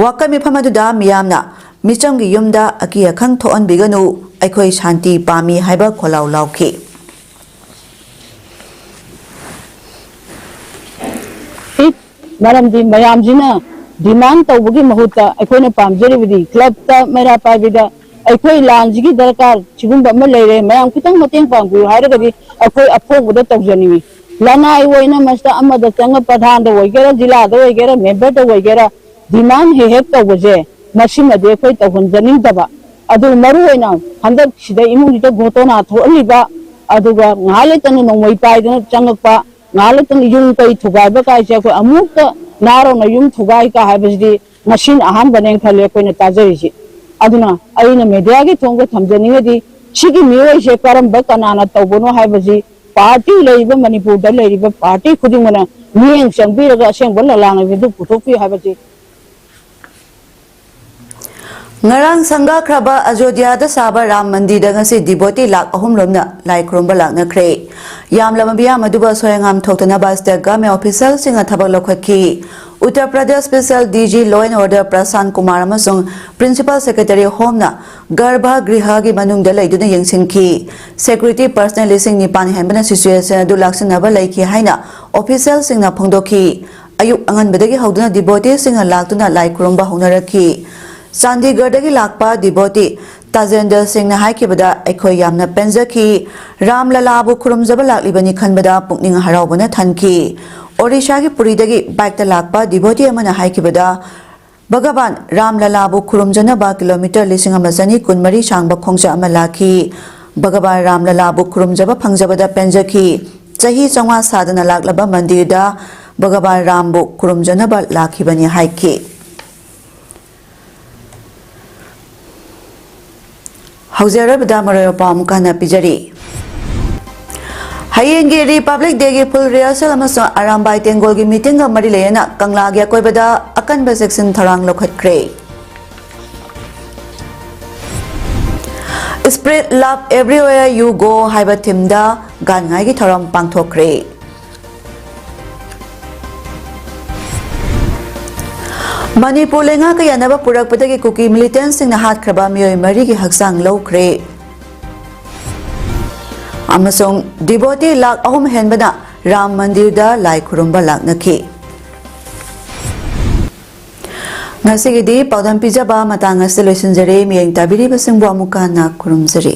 ꯋꯥꯀꯠ ꯃꯤꯐꯝ ꯑꯗꯨꯗ ꯃꯤꯌꯥꯝꯅ ꯃꯤꯆꯝꯒꯤ ꯌꯨꯝꯗ ꯑꯀꯤ ꯑꯈꯪ ꯊꯣꯛꯍꯟꯕꯤꯒꯅꯨ, ꯑꯩꯈꯣꯏ ꯁꯥꯟꯇꯤ ꯄꯥꯝꯃꯤ ꯍꯥꯏꯕ ꯈꯣꯜꯂꯥꯎ ꯂꯥꯎꯈꯤ꯫ ꯃꯔꯝꯗꯤ ꯃꯌꯥꯝꯁꯤꯅ demand ꯇꯧꯕꯒꯤ ꯃꯍꯨꯠꯇ ꯑꯩꯈꯣꯏꯅ ꯄꯥꯝꯖꯔꯤꯕꯗꯤ clubꯇ ꯃꯩꯔꯥ ꯄꯥꯏꯕꯤꯗ ꯑꯩꯈꯣꯏ ꯂꯥꯟꯁꯤꯒꯤ ꯗꯔꯀꯥꯔ ꯁꯤꯒꯨꯝꯕ ꯑꯃ ꯂꯩꯔꯦ, ꯃꯌꯥꯝ ꯈꯤꯇꯪ ꯃꯇꯦꯡ ꯄꯥꯡꯕꯤꯌꯨ ꯍꯥꯏꯔꯒꯗꯤ ꯑꯩꯈꯣꯏ ꯑꯐꯣꯡꯕꯗ ꯇꯧꯖꯅꯤꯡꯏ꯫ ꯂꯅꯥꯏ ꯑꯣꯏꯅ ꯃꯁꯤꯗ ꯑꯃꯗ ꯆꯪꯉ ꯄ꯭ꯔꯙꯥꯟꯗ ꯑꯣꯏꯒꯦꯔꯥ, ꯖꯤꯂꯥꯗ ꯑꯣꯏꯒꯦꯔꯥ, memberꯗ ꯑꯣꯏꯒꯦꯔꯥ, demand ꯍꯦꯛ ꯍꯦꯛ ꯇꯧꯕꯁꯦ ꯃꯁꯤꯃꯗꯤ ꯑꯩꯈꯣꯏ ꯇꯧꯍꯟꯖꯅꯤꯡꯗꯕ꯫ ꯑꯗꯨ ꯃꯔꯨ ꯑꯣꯏꯅ ꯍꯟꯗꯛ ꯁꯤꯗ ꯏꯃꯨꯡꯁꯤꯗ ꯘꯣꯇꯣꯅꯥ ꯊꯣꯛꯍꯜꯂꯤꯕ, ꯑꯗꯨꯒ ꯉꯥꯏꯍꯥꯛ ꯂꯩꯇꯅ ꯅꯣꯡꯃꯩ ꯄꯥꯏꯗꯅ ꯆꯪꯉꯛꯄ, ꯉꯥꯏꯍꯥꯛ ꯂꯩꯇꯅ ꯌꯨꯝ ꯀꯩ ꯊꯨꯒꯥꯏꯕ ꯀꯥꯏꯁꯦ ꯑꯩꯈꯣꯏ ꯑꯃꯨꯛꯇ ꯅꯥꯔꯣꯅ ꯌꯨꯝ ꯊꯨꯒꯥꯏ ꯀꯥ ꯍꯥꯏꯕꯁꯤꯗꯤ ꯉꯁꯤꯅ ꯑꯍꯥꯟꯕꯅꯦꯅ ꯈꯜꯂꯦ ꯑꯩꯈꯣꯏꯅ ꯇꯥꯖꯔꯤꯁꯤ꯫ ꯑꯗꯨꯅ ꯑꯩꯅ mediaꯒꯤ ꯊꯣꯡꯗ ꯊꯝꯖꯅꯤꯡꯉꯗꯤ ꯁꯤꯒꯤ ꯃꯤꯑꯣꯏꯁꯦ ꯀꯔꯝꯕ ꯀꯅꯥꯅ ꯇꯧꯕꯅꯣ ꯍꯥꯏꯕꯁꯤ party ꯂꯩꯔꯤꯕ ꯃꯅꯤꯄꯨꯔꯗ ꯂꯩꯔꯤꯕ party ꯈꯨꯗꯤꯡꯃꯛꯅ ꯃꯤꯠꯌꯦꯡ ꯆꯪꯕꯤꯔꯒ ꯑꯁꯦꯡꯕ ꯂꯂꯥꯡꯅꯕꯤꯗꯨ ꯄꯨꯊꯣꯛꯄꯤꯌꯨ ꯍꯥꯏꯕꯁꯤ꯫ ꯉꯔꯥꯡ ꯁꯪꯒꯥꯈ꯭ꯔꯕ ꯑꯖꯣꯙ꯭ꯌꯥꯗ ꯁꯥꯕ ꯔꯥꯝ ꯃꯟꯗꯤꯔꯗ ꯉꯁꯤ devotee ꯂꯥꯈ ꯑꯍꯨꯝ ꯔꯣꯝꯅ ꯂꯥꯏ ꯈꯨꯔꯨꯝꯕ ꯂꯥꯛꯅꯈ꯭ꯔꯦ꯫ ꯌꯥꯝꯂꯕ ꯃꯤꯌꯥꯝ ꯑꯗꯨꯕꯨ ꯑꯁꯣꯏ ꯑꯉꯥꯝ ꯊꯣꯛꯇꯅꯕ state government officialꯁꯤꯡꯅ ꯊꯕꯛ ꯂꯧꯈꯠꯈꯤ꯫ Uttar Pradesh special DG law and order ꯄ꯭ꯔꯁꯥꯟ Kumar ꯑꯃꯁꯨꯡ principal secretary homeꯅ ꯒꯔꯚ ꯒ꯭ꯔꯤꯍꯒꯤ ꯃꯅꯨꯡꯗ ꯂꯩꯗꯨꯅ ꯌꯦꯡꯁꯤꯟꯈꯤ꯫ Security personnel ꯂꯤꯁꯤꯡ ꯅꯤꯄꯥꯟ ꯍꯦꯟꯕꯅ situation ꯑꯗꯨ ꯂꯥꯛꯁꯤꯟꯅꯕ ꯂꯩꯈꯤ ꯍꯥꯏꯅ officialꯁꯤꯡꯅ ꯐꯣꯡꯗꯣꯛꯈꯤ꯫ ꯑꯌꯨꯛ ꯑꯉꯟꯕꯗꯒꯤ ꯍꯧꯗꯨꯅ devoteeꯁꯤꯡꯅ ꯂꯥꯛꯇꯨꯅ ꯂꯥꯏ ꯈꯨꯔꯨꯝꯕ ꯍꯧꯅꯔꯛꯈꯤ꯫ ꯆꯥꯟꯗꯤꯒꯔꯗꯒꯤ ꯂꯥꯛꯄ devotee ꯇꯥꯖꯦꯟꯗ꯭ꯔ ꯁꯤꯡꯅ ꯍꯥꯏꯈꯤꯕꯗ, "ꯑꯩꯈꯣꯏ ꯌꯥꯝꯅ ꯄꯦꯟꯖꯈꯤ꯫ ꯔꯥꯝ ꯂꯂꯥꯕꯨ ꯈꯨꯔꯨꯝꯖꯕ ꯂꯥꯛꯂꯤꯕꯅꯤ ꯈꯟꯕꯗ ꯄꯨꯛꯅꯤꯡ ꯍꯔꯥꯎꯕꯅ ꯊꯟꯈꯤ"꯫ ꯑꯣꯔꯤꯁꯥꯒꯤ ꯄꯨꯔꯤꯗꯒꯤ bikeꯇ ꯂꯥꯛꯄ devotee ꯑꯃꯅ ꯍꯥꯏꯈꯤꯕꯗ, "ꯚꯒꯕꯥꯟ ꯔꯥꯝ ꯂꯂꯥꯕꯨ ꯈꯨꯔꯨꯝꯖꯅꯕ ꯀꯤꯂꯣꯃꯤꯇꯔ ꯂꯤꯁꯤꯡ ꯑꯃ ꯆꯅꯤ ꯀꯨꯟꯃꯔꯤ ꯁꯥꯡꯕ ꯈꯣꯡꯆꯠ ꯑꯃ ꯂꯥꯛꯈꯤ꯫ ꯚꯒꯕꯥꯟ ꯔꯥꯝ ꯂꯂꯥꯕꯨ ꯈꯨꯔꯨꯝꯖꯕ ꯐꯪꯖꯕꯗ ꯄꯦꯟꯖꯈꯤ꯫ ꯆꯍꯤ ꯆꯥꯝꯃꯉꯥ ꯁꯥꯗꯅ ꯂꯥꯛꯂꯕ ꯃꯟꯗꯤꯔꯗ ꯚꯒꯕꯥꯟ ꯔꯥꯝꯕꯨ ꯈꯨꯔꯨꯝꯖꯅꯕ ꯂꯥꯛꯈꯤꯕꯅꯤ" ꯍꯥꯏꯈꯤ꯫ ꯍꯧꯖꯤꯛ ꯑꯔꯣꯏꯕꯗ ꯃꯔꯨꯑꯣꯏꯕ ꯄꯥꯎ ꯑꯃꯨꯛ ꯍꯟꯅ ꯄꯤꯖꯔꯤ꯫ ꯍꯌꯦꯡꯒꯤ Republic Dayꯒꯤ full rehearsal ꯑꯃꯁꯨꯡ ꯑꯔꯥꯝꯕꯥꯏ ꯇꯦꯡꯒꯣꯜꯒꯤ meetingꯒ ꯃꯔꯤ ꯂꯩꯅꯅ ꯀꯪꯂꯥꯒꯤ ꯑꯀꯣꯏꯕꯗ ꯑꯀꯟꯕ ꯆꯦꯛꯁꯤꯟ ꯊꯧꯔꯥꯡ ꯂꯧꯈꯠꯈ꯭ꯔꯦ꯫ Spread Love Everywhere You Go ꯍꯥꯏꯕ ꯊꯤꯝꯗ ꯒꯥꯟꯉꯥꯏꯒꯤ ꯊꯧꯔꯝ ꯄꯥꯡꯊꯣꯛꯈ꯭ꯔꯦ꯫ ꯃꯅꯤꯄꯨꯔ ꯂꯩꯉꯥꯛꯀ ꯌꯥꯅꯕ ꯄꯨꯔꯛꯄꯗꯒꯤ ꯀꯨꯀꯤ ꯃꯤꯂꯤꯇꯦꯟꯁꯤꯡꯅ ꯍꯥꯠꯈ꯭ꯔꯕ ꯃꯤꯑꯣꯏ ꯃꯔꯤꯒꯤ ꯍꯛꯆꯥꯡ ꯂꯧꯈ꯭ꯔꯦ꯫ ꯑꯃꯁꯨꯡ ꯗꯤꯚꯣꯇꯤ ꯂꯥꯈ ꯑꯍꯨꯝ ꯍꯦꯟꯕꯅ ꯔꯥꯝ ꯃꯟꯗꯤꯔꯗ ꯂꯥꯏ ꯈꯨꯔꯨꯝꯕ ꯂꯥꯛꯅꯈꯤ꯫ ꯉꯁꯤꯒꯤꯗꯤ ꯄꯥꯎꯗꯝ ꯄꯤꯖꯕ ꯃꯇꯥꯡ ꯑꯁꯤꯗ ꯂꯣꯏꯁꯤꯟꯖꯔꯦ꯫ ꯃꯤꯠꯌꯦꯡ ꯇꯥꯕꯤꯔꯤꯕꯁꯤꯡꯕꯨ ꯑꯃꯨꯛꯀ ꯍꯟꯅ ꯈꯨꯔꯨꯝꯖꯔꯤ꯫